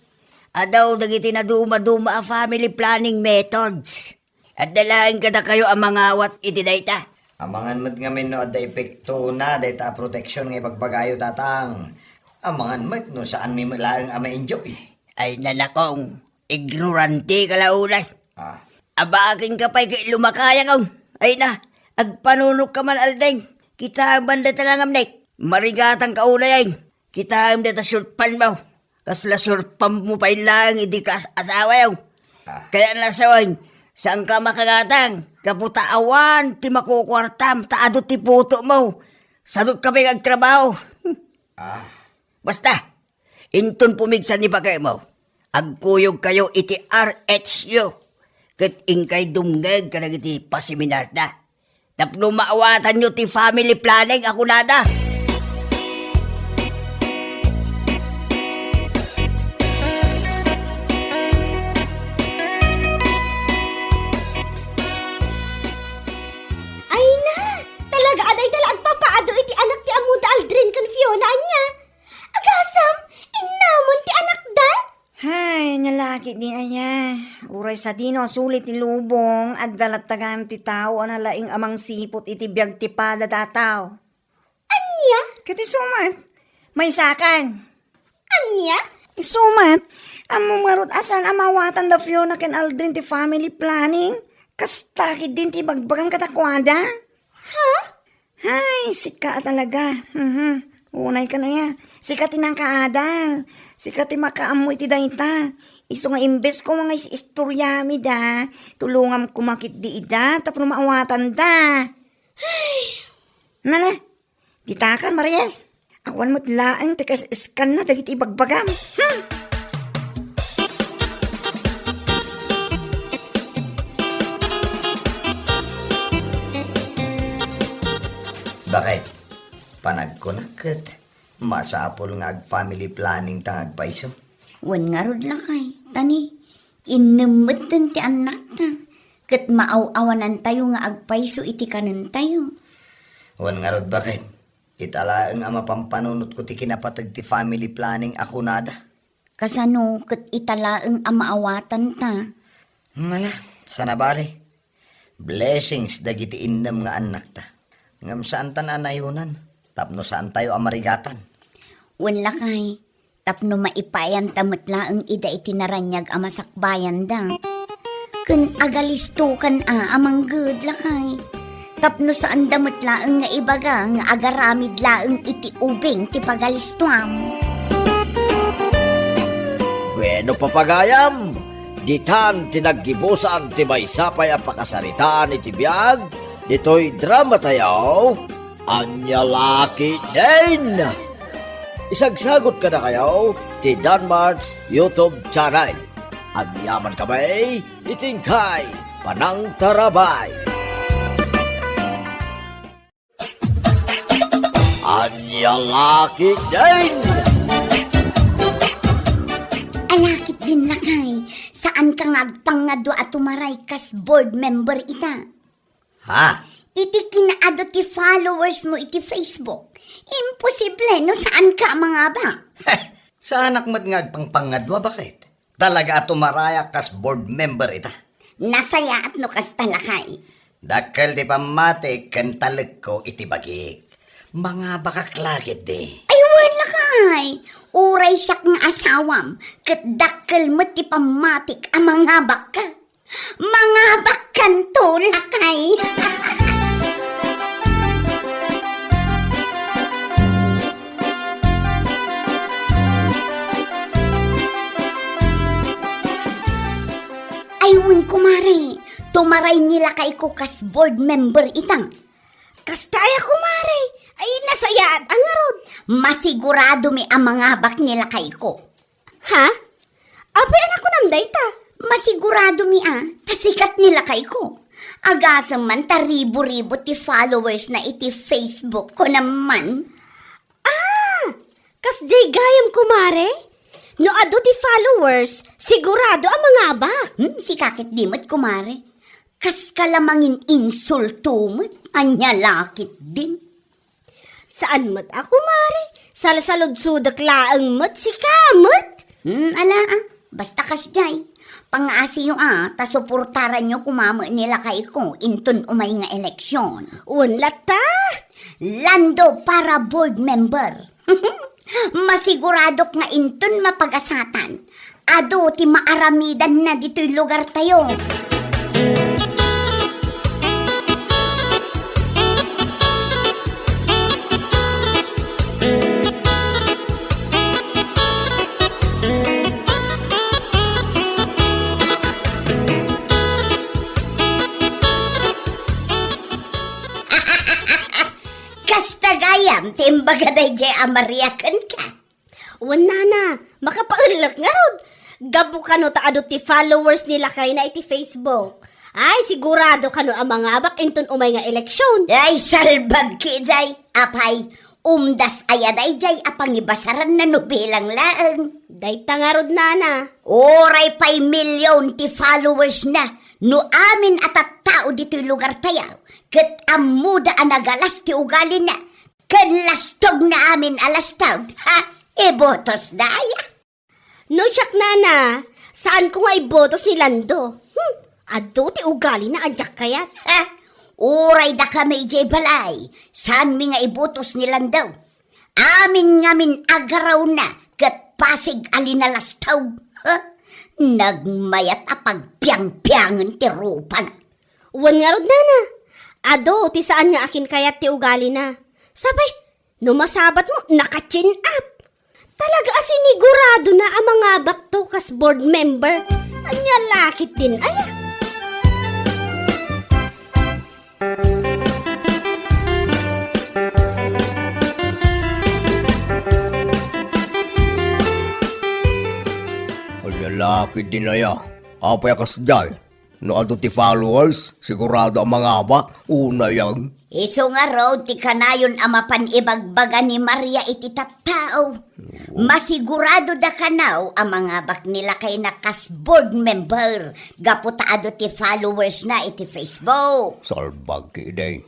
Adu dagiti nadumaduma a family planning methods. Adda laeng kadakayo a mangawat iti dayta. Amangan met ngamin no adda epektona dayta a protection nga ibagbagayo, tatang. Amangan met no saanmi met laeng a ma-enjoy. Ay, nanakong, ignorantika la unay. Ah. Abakenka pay ket lumakayak, oh. Ay na, agpanunokka man, Aldrin. Kitaem man dayta langamnek. Marigatanka unay, ay. Kitaem dayta short pant mo. Kasla short pant mo pay laeng idi kas-, asawayo. Ah. Kayat nga asawayo, saanka makagatang. Gapu ta awan ti makukuartam, ta adu ti putomo. Sadopka pay nga agtrabaho. Ah. Basta, inton pumigsa ni bakemo, agkuyogkayo iti R H U, ket inkay dumngeg kadagiti paseminarda. Tapno maawatanyo ti family planning a kunada. Ay na! Talaga a dayta la agpapaadu iti anak ti ammoda Aldrin ken Fiona, ania? Agasam, innamon ti anakda? Hay, nia la ketdi aya. Uray sadino a suli ti lubong, adda latta gayam ti tao a nalaing a mangsiput iti biag ti pada dataw. Ania? Ket isu met, maysakan. Ania? Isu met, ammom ngarud a saan a maawatan da Fiona ken Aldrin ti family planning. Kasta ketdin ti ibagbagam kadakuada. Ha? Hay, sika a talaga. Mhm. Unay ka na ya. Sika ti nakaadal. Sika ti makaammo iti dayta. Isu nga imbes koma nga is-istoriam ida, tulongam koma ketdi ida tapno maawatan da. Ay. Nana, ditakan, Mariel. Awan met laeng ti kas-iskanna dagiti ibagbagam. Hmm. Bakit? Panagkunak ket masapul nga ag-family planning ta nga agpayso. Wen ngarud lakay, tani, innem metten ti annakta, ket maaw-awanantayo nga agpayso iti kanentayo. Wen ngarud bakit? Ita laeng a mapampanunotko ti kinapateg ti family planning a kunada. Kasano ket ita laeng a maawatanta? Mala, sana bale. Blessings dagiti innem nga annakta. Ngem saantan a nayonan, tapno saantayo a marigatan. Wen, lakay, tapno maipayanta met laeng ida iti naraniag a masakbayanda. Ken agalistokan a, a mangged, lakay. Tapno saanda met laeng nga ibaga nga agaramid laeng iti ubing ti pagalistoam. Bueno, papagayam, ditan ti naggibusan ti maysa pay a pakasaritaan iti biag ditoy drama tayo. Ania la ketdin? Isagsagot kadakayo ti Danmart's YouTube channel. Agyaman kami iti inkay panangtarabay. Ania la ketdin? Ala ketdin, lakay, saanka nga agpangngadua a tumaray kas board member ita? Ha? Iti kinaadu ti followers mo iti Facebook, imposible no saanka a mangabak. Saanak met nga agpangpangngadua, baket? Talaga a tumarayak kas board member ita. Nasayaat no kasta, lakay. Dakkel ti pammatik ken talekko iti bagik. Mangabakak la ketdi. Ay, wen, lakay. Uray siak nga asawam, ket dakkel met ti pammatik a mangabakka. Mangabakkanto, lakay. Ay, wen, kumare, tumaray ni lakayko kas board member ita. Kasta aya, kumare? Ay, nasayaat a ngarud. Masigurado mi a mangabak ni lakayko. Ha? Apay a nakunam dayta? Masigurado mi a, ta sikat ni lakayko. Agasem man ta ribu-ribu ti followers na iti Facebook ko naman. Ah! Kasdiay gayam, kumare? No adu ti followers, sigurado a mangabak. Hmm, sika ketdi met, kumare. Kaska la mangin-insulto met, ania la ketdin? Saan met a, kumare? Salsaludsodek laeng met, sika met. Hmm, ala a, basta kasdiay. Pangaasiyo a, ta suportaranyo koma met ni lakayko inton umay nga eleksyon. Wen latta. Lando para board member. Masiguradok nga inton mapagasatan, adu ti maaramidanna ditoy lugartayo. Kasta gayam ti imbaga daydiay a Maria kenka. Wen, nana, makapaellek ngarud. Gapu kano ta adu ti followers ni lakayna iti Facebook. Ay, sigurado kano a mangabak inton umay nga eleksyon. Ay, salbag ketdi, apay, umdas aya daydiay a pangibasaranna no bilang laeng. Dayta ngarud, nana. Uray pay million ti followers na no amin a tattao ditoy lugartayo, ket ammoda a nagalas ti ugalina. Ken lastogna amin a lastog, ha? Ibotosda aya? No siak, nana, saanko nga ibotos ni Lando. Hmm, adu ti ugalina a diak kayat. Ha? Uray dakami idiay balay, saanmi nga ibotos ni Lando. Amin ngamin agarawna ket pasig a linalastog. Ha? Nagmayat a pagpiangpiangen ti rupana. Wen ngarud, nana, adu ti saan nga akin kayat ti ugalina. Sapay, no masabatmo, naka-chin up. Talaga a siniguradona a mangabakto kas board member. Ania la ketdin aya? Ania la ketdin aya? Apay a kasdiay? No adu ti followers, sigurado a mangabak, unay ang. Isu ngarud ti kanayon a mapan ibagbaga ni Maria iti tattao. Masigurado da kano a mangabak ni lakayna kas board member gapu ta adu ti followers na iti Facebook. Salbag ketdi.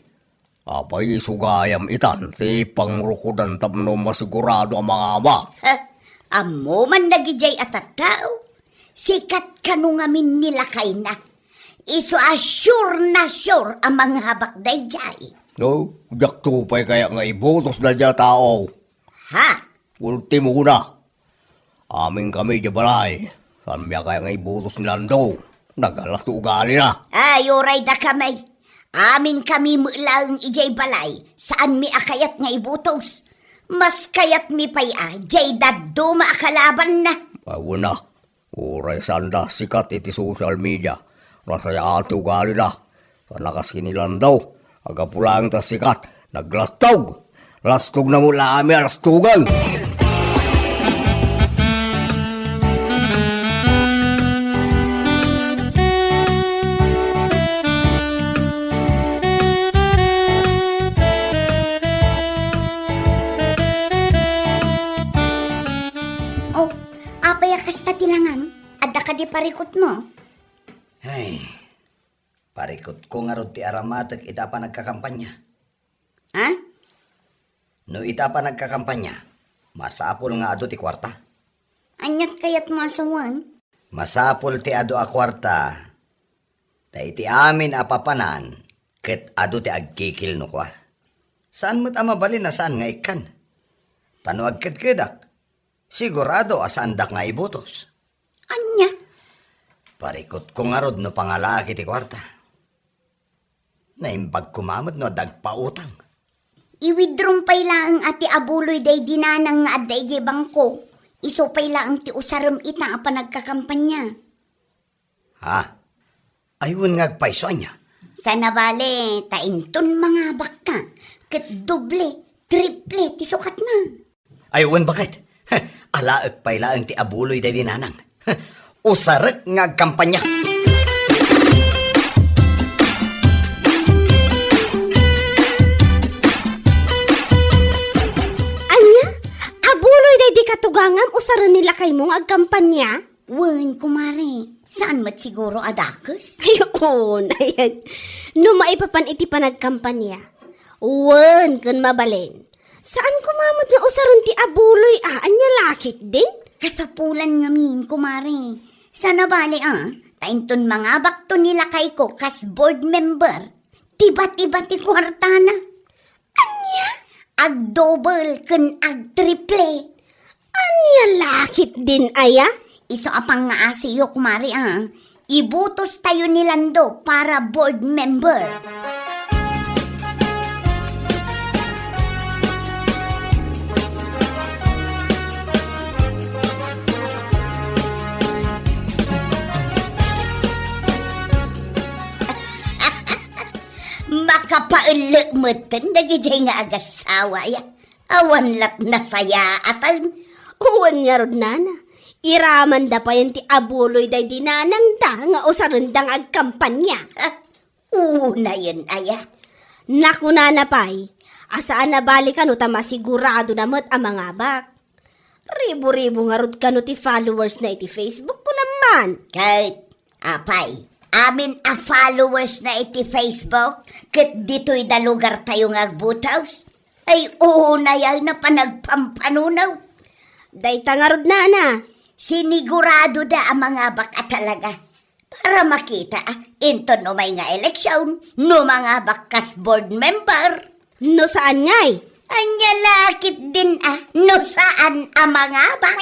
Apay isu gayam itan ti pangrukodan tapno masigurado a mangabak? Ha? Ammo man dagidiay a tattao? Sikat kano ngamin ni lakayna. Isu a sure na sure a mangabak daydiay. No, diakto pay kaya nga ibotos daydiay a tao. Ha? Ultimona. Amin kami diay balay. Saanmi a kayat nga ibutos ni Lando. Nagalasto ugalina. Ay, uray dakami. Amin kami met laeng idiay balay. Saanmi a kayat nga ibutos. Mas kayatmi pay a, diay dadduma a kalabanna. Awan a. Uray saanda sikat iti social media, nasayaat ti ugalida. Sana kas ken ni Lando, gapu laeng ta sikat, naglastog. Lastogna met la amin a lastogen. Oh, apay a kasta ti langam? Adda kadi parikutmo? Ay, parikutko ngarud ti aramatek ita a panagkakampanya. Ha? No ita a panagkakampanya, masapul nga adu ti kuarta. Aniat kayatmo a sawen? Masapul ti adu a kuarta, ta iti amin a papanan, ket adu ti agkikil no kua. Saan met a mabalin a saan nga ikkan. Ta no agkedkedak, sigurado a saandak nga ibutos. Ania? Parikutko ngarud no pangalaak iti kuarta. Naimbag koma met no adda agpautang. I-withdraw pay laeng a ti abuloy daydi nanang nga adda idiay bangko. Isu pay laeng ti usarem ita a panagkakampanya. Ha? Ay, wen nga agpayso, ania? Saan a bale, ta inton mangabakka, ket doble, triple ti sukatna. Ay, wen baket. Alaek pay laeng ti abuloy daydi nanang. Usarek nga agkampanya. Ania? Abuloy daydi katugangam usaren ni lakaymo nga agkampanya? Wen, kumare, saan met siguro a dakes? Ay, oo, ayan. No maipapan iti panagkampanya, wen, ken mabalin. Saan koma met nga usaren ti abuloy a, ania la ketdin? Kasapulan ngamin, kumare. Saan a bale, a, ta inton mangabakto ni lakayko kas board member, tiba-tiba ti kuartana. Ania? Agdouble ken agtriple. Ania la ketdin aya? Isu a pangngaasiyo, kumare, a. Ibutostayo ni Lando para board member. Makapaellek metten dagidiay nga agassawa, ya. Awan la't nasayaatan. Wen ngarud, nana. Iramanda payen ti abuloy daydi nanangda nga usarenda nga agkampanya. Ha? Unayen aya? Nakunana pay, a saan a bale kano ta masiguradona met a mangabak. Ribu-ribu ngarud kano ti followers na iti Facebook, kunam man. Ket, apay, amin a followers na iti Facebook, ket ditoy da lugartayo nga agbutos? Ay, unay a panagpampanunot. Dayta ngarud, nana. Sinigurado da a mangabak a talaga. Para makita, inton umay nga eleksyon, no mangabak kas board member. No saan ngay? Ania la ketdin a, no saan a mangabak.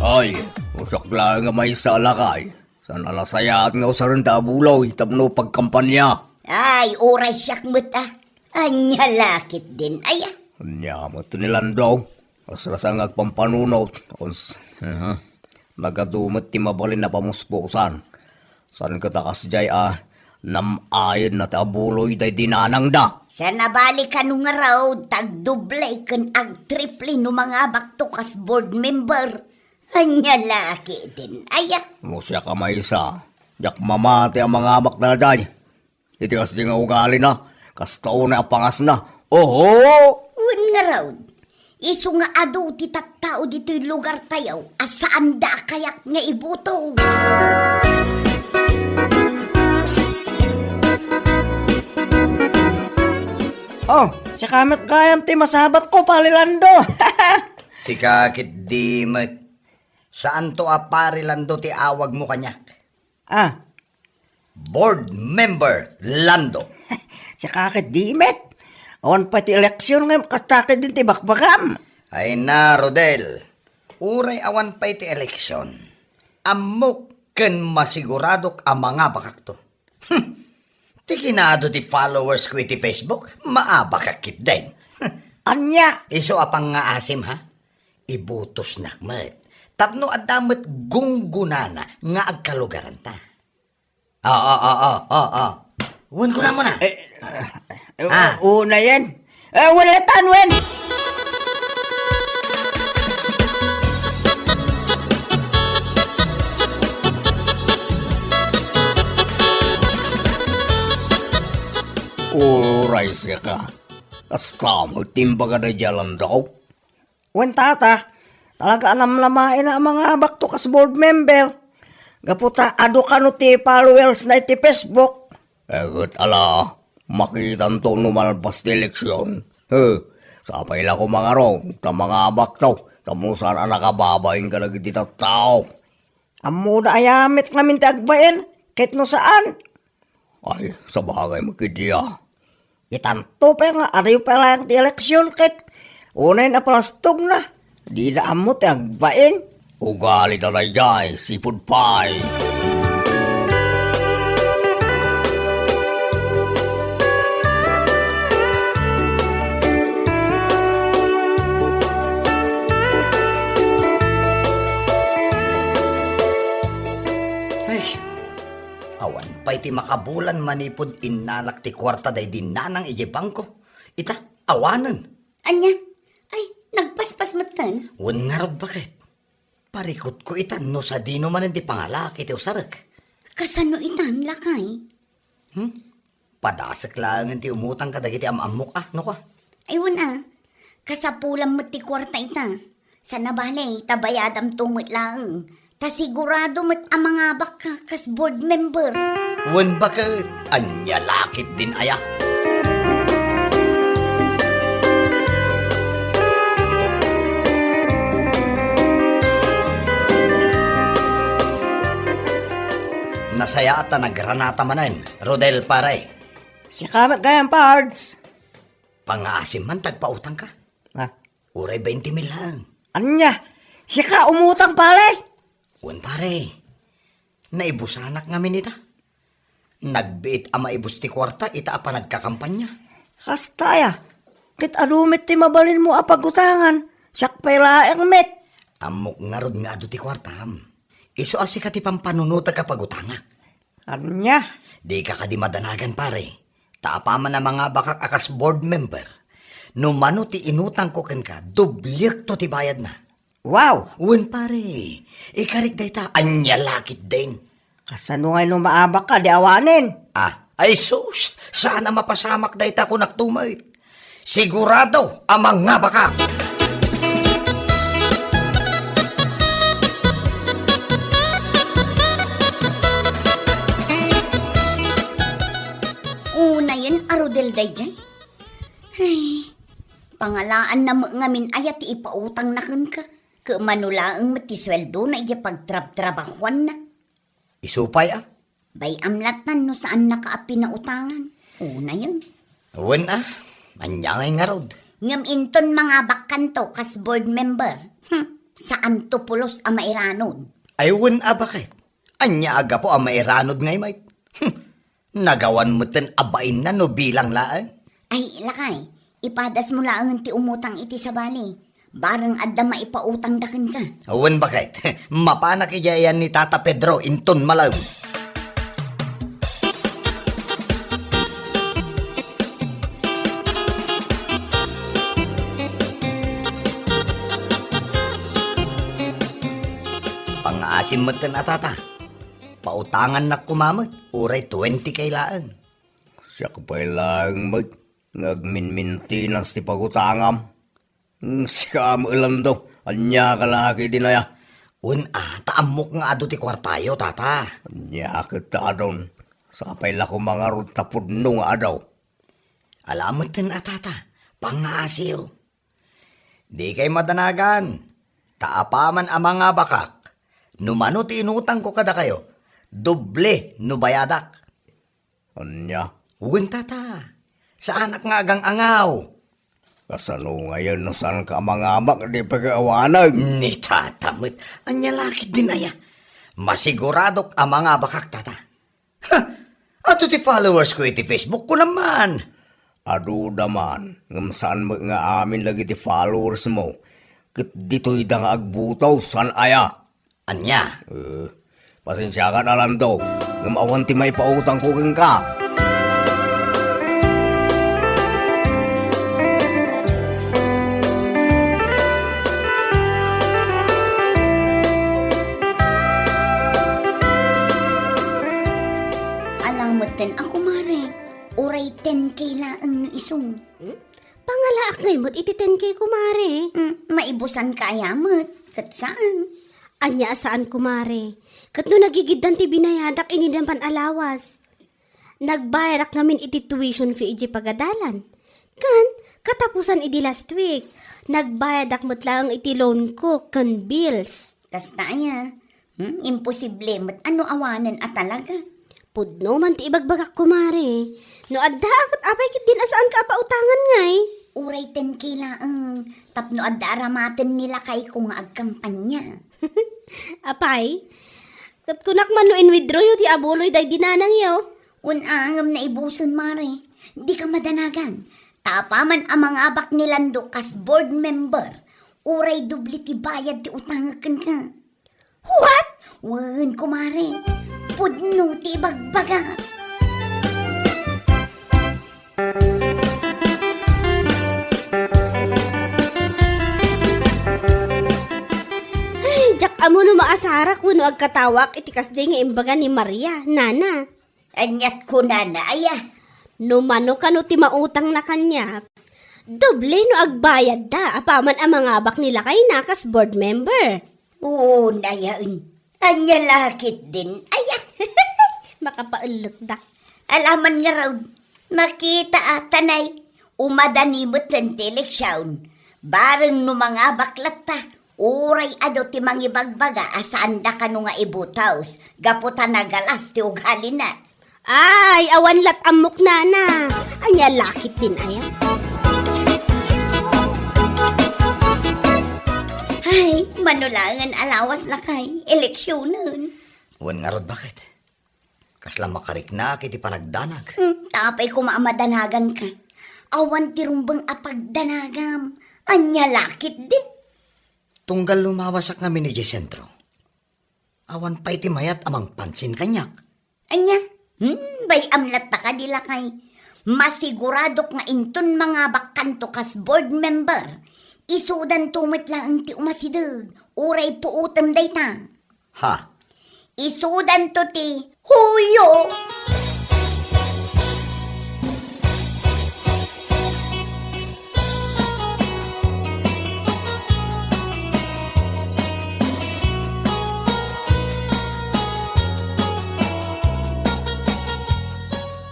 Ay, usak laeng nga maysa a lakay. Saan a nasayaat nga usaren da abuloy tapno pagkampanya? Ay, uray siak met a. Ania la ketdin aya? Ania met ni Lando? Asrasa nga agpampanunot. Uns-, aha. Nagadu met ti mabalin a pamuspusan. Saan ket a kasdiay a nam-ayen na ti abuloy daydi nanangda? Saan a bale kano ngarud ta agdoble ken agtriple no mangabakto kas board member? Ania la ketdin aya? No siak a maysa, diak mamati a mangabak daydiay. Iti kasdi nga ugalina, kasta unay a pangasna. Oho! Wen ngarud, isu nga adu ti tattao ditoy lugartayo a saanda a kayat nga ibutos. Oh, siak met gayam ti masabatko, Pari Lando. Sika ketdi met. Saanto a Pari Lando ti awagmo kaniak? Ah, Board Member Lando. Sika ket di met. Awan pay ti eleksyon ngem kasta ket din ti bakbakam. Ay na, Rodel. Uray awan pay ti eleksyon, ammok ken masiguradok a mangabakakto. Hmm. Ti kinado ti followers ko iti Facebook, maabakak ketdin. Ania? Isu a pangngaasim, ha? Ibutosnak met. Tapno adda met gunggonana nga agkalugaranta. Oo, oo, oo, oo. Wen, kunam na. Eh, eh, Ah. Una yan. Eh, wala tan, wen. Uray sika. Kasta mo, timbaga da jalan daw. Wen, tata, talaga a namnamaen a mangabakto kas board member. Gapu ta adu kano ti followers na iti Facebook. Eh, ket ala, makitanto no malpas ti eleksyon. He, sapay la ko mangarud, ta mangabakto, tapno saan a nakababain kadagiti tattao. Ammoda aya met ngamin ti agbain, ket no saan? Ay, sabagay met ketdi a. Itanto pay nga adayo pay laeng ti eleksyon ket unay napalastogna. Dida ammo ti agbain. Ugalida daydiay, sipud pay. Ay, awan pay ti makabulan manipud innalak ti kuarta daydi nanang idiay bangko. Ita, awanen. Ania? Ay, nagpaspas metten? Wen ngarud, baket. Parikutko itan no sadino manen ti pangalaak iti usarek. Kasano itan, lakay? Hmm? Padasek laengen ti umutang kadagiti am-ammok a, no kua? Ay, wen a. Kasapulan met ti kuarta ita. Sana bale, ta bayadamto met laeng. Ta sigurado met a mangabakka kas board member. Wen baket, ania la ketdin aya? Nasayaat ta nagranata manen, Rodel, pare. Sika met gayam, Pards. Pangngaasim man ta agpautangka. Ah. Uray bainte mil laeng. Ania? Sika umutang, pare? Wen, pare. Naibusanak ngamin ita. Nagbiit a maibus ti kuarta ita a panagkakampanya. Kasta aya. Ket adu met ti mabalinmo a pagutangan. Siak pay laeng met. Ammok ngarud nga adu ti kuartam. Isu a sika ti pampanunotek a pagutangak. Ania? Dika kadi madanagan, pare. Ta apaman a mangabakak a kas board member, no mano ti inutangko kenka, dobliekto ti bayadna. Wow! Wen, pare, ikarik dayta, ania la ketdin? Kasano ngay no maabakka, di awanen? Ah, ay sus, saan a mapasamak dayta, kunak tumet. Sigurado a mangabakak. Unayen a Rodel daydiay. Ay, pangalaanna met ngamin aya ti ipautangna kenka. Ket mano laeng met ti sueldona idiay pagtrabtrabahuanna. Isu pay a. Bay-am latta no saannaka a pinautangan. Unayen. Wen a, ania ngay ngarud? Ngem inton mangabakkanto kas board member, hmm, saanto pulos a mairanod. Ay wen a, baket? Ania a gapu a mairanod ngay met? Hmm, nagawan metten a bainna no bilang laeng. Ay, lakay, ipadasmo laengen ti umutang iti sabali. Bareng adda maipautangda kenka. Wen, baket? Mapanak idiay ayan ni Tata Pedro inton malem. Pangngaasim metten a, tata. Pautangannak koma met, uray twenty K laeng. Siak pay laeng met nga agminmintinas ti pagutangam. Hmm, sika met, Lando, ania ka la ketdin aya? Wen a, ta ammok nga adu ti kuartayo, tata. Ania ket ta adun? Sapay la koma ngarud ta pudno nga adu. Ala metten a, tata, pangngaasim. Dikay madanagan, ta apaman a mangabakak, no mano ti inutangko kadakayo, doble no bayadak. Ania? Wen, tata. Saanak nga agang-angaw. Kasano ngayen no saanka a mangabak, di pay awanen? Ni tata met. Ania la ketdin aya? Masiguradok a mangabakak, tata. Ha! Adu ti followers ko iti Facebook ko naman. Aduda man, ngem saan met nga amin dagiti followers mo. Ket ditoyda nga agbuto, saan aya? Ania? Eh, pasensiakan, Alando, ngem awan ti maipautangko kenka. Alameten a kumare, uray ten K laeng no isu. Hmm? Pangalaak ngay met iti ten K, kumare. Hmm, maibusan ka aya met, ket saan? Ania a saan, kumare? Ket no nagigiddan ti binayadak, inidin pan a lawas. Nagbayadak ngamin iti tuition fee idiay pagadalan. Ken, katapusan idi last week, nagbayadak met laeng iti loan ko ken bills. Kasta aya? Hmm, imposible met a no awanen a talaga. Pudno man ti ibagbagak, kumare. No adda, ket apay ketdin a saanka a pautangan ngay? Uray ten K laeng, tapno adda aramaten ni lakayko nga agkampanya. Apay? Ket kunak man no in-withdraw yo ti abuloy daydi nanangyo? Wen a, ngem naibusen, mare. Dika madanagan. Ta apaman a mangabak ni Lando kas board member, uray doble ti bayad ti utangek kenka. What? Wen, kumare. Pudno ti ibagbaga. Ay, diak ammo no maasarak wenno agkatawak iti kasdiay nga imbaga ni Maria, nana. Aniat kunana aya? No mano kano ti mautangna kaniak, doble no agbayadda apaman a mangabak ni lakayna kas board member. Oo, nayaen. Ania la ketdin aya? Makapaellekda. Alaman ngarud, makita a tanay, umadani metten ti eleksion. Bareng no mangabak latta, uray adu ti mangibagbaga a saanda kano nga ibutos, gapu ta nagalas ti ugalina. Ay, awan lat ammok, nana. Ania la ketdin aya? Ay, mano laengen a lawas lakay, eleksionen. Wen ngarud, baket? Kasla makariknaak iti panagdanag. Hmm, ta apay koma a madanaganka. Awan ti rumbeng a pagdanagam. Ania la ketdin? Tunggal lumawasak ngamin idiay sentro, awan pay ti mayat a mangpansin kaniak. Ania? Hmm, bay-am latta kadi lakay. Masiguradok nga inton mangabakkanto kas board member, isudanto met laeng ti umasideg, uray puotem dayta. Ha? Isudanto ti huyo.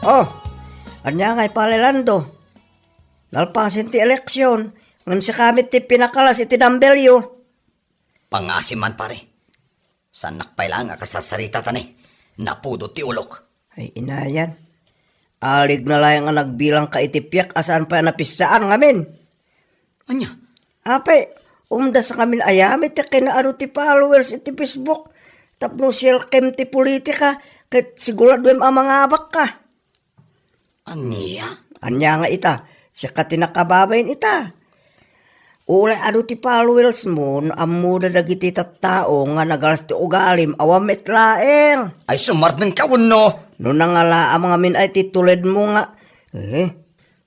Oh, ania ngay pay, Lando? Nalpasen ti eleksion, ngem sika met ti pinakalas iti numberyo. Pangngaasim man, pare. Saannak pay laeng a kasarsarita ta ne, napudot ti ulok. Ay, inayan. Aligna laeng a nagbilangka iti piak a saan pay a napissaan ngamin. Ania? Apay, umdas ngamin aya met ti kinaadu ti followers iti Facebook tapno sirkem ti politika ket siguraduem a mangabakka. Ania? Ania nga ita? Sika ti nakababain ita. Uray adu ti followers mo no ammoda dagiti tattao nga nagalas ti ugalim, awan met laeng. Ay, sumardengka wenno? No nangalaam ngamin ay ti tuledmo nga, eh,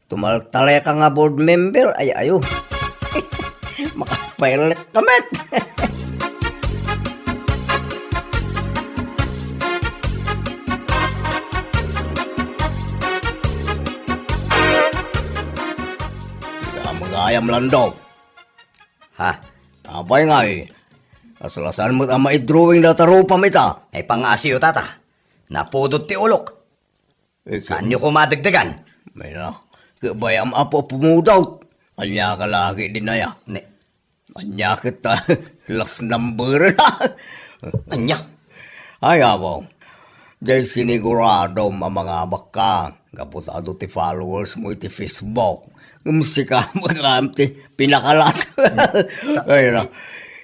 tumaltaleka nga board member, ay ayo. Makapailet ka met. Ita mangayam, Lando. Ha? Apay ngay, kasla saan met a maidrawing data rupam ita? Ay, pangngaasim, tata. Napudot ti ulok. Saanyo koma dagdagan? Mayna, ket bay-am a pumudot. Ania ka la ketdin aya? Ne. Ania ket ta, last number na. Ania? Ay, apo. Dahil siniguradom a mangabakka, gapu ta adu ti followers mo iti Facebook. Ngem sika met laeng ti pinakalat. Ay na.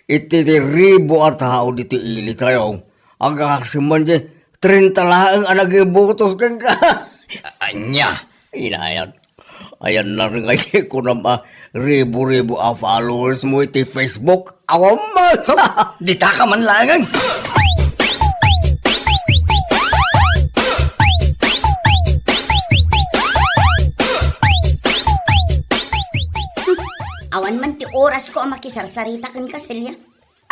Iti ti ribu a tao diti ili tayo. Agkasi man di treinta laeng a nagibutos kenka. Ania? Inayan. Ayan na rin kasi kunam a ribu-ribu a followers mo iti Facebook. Awam man. Dita ka man laeng. Awan man ti oras ko a makisarsarita ken Kaselia.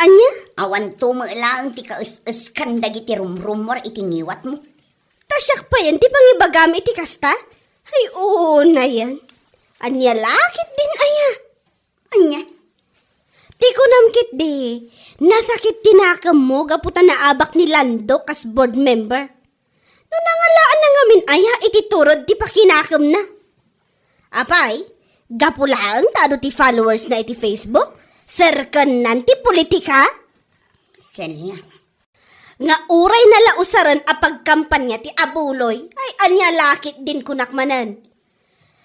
Ania? Awan to met laeng ti kaes-eskan dagiti rumrumor iti ngiwatmo. Ta siak payen ti pangibagam iti kasta? Ay, oo, nayan. Ania la ketdin aya? Ania? Ti kunam ketdi, nasakit ti nakemmo gapu ta naabak ni Lando kas board member. No nangalaan na ngamin aya iti turod ti pakinakemna. Apay, gapu laeng ta adu ti followers na iti Facebook, serkennan ti politika? Celia. Nga uray nalausaren a pagkampanya ti abuloy, ay ania la ketdin kunak manen.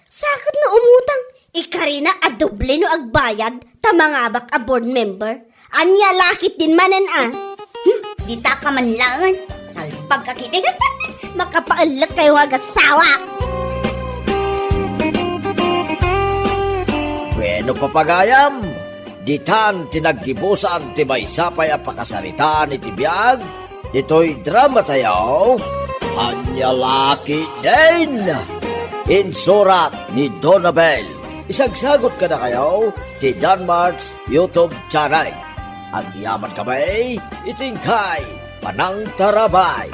Saket no umutang, ikarina a doble no agbayad ta mangabak a board member. Ania la ketdin manen a? Hmm, dita ka man laeng. Salpag ka ketdi. Makapaelek kayo nga agasawa. Bueno, papagayam, ditan ti naggibusan ti maysa pay a pakasaritaan iti biag ditoy drama tayo, Ania la ketdin? Insurat ni Donabel. Isagsagot kadakayo ti Danmark's YouTube channel. Agyaman kami iti inkay panangtarabay.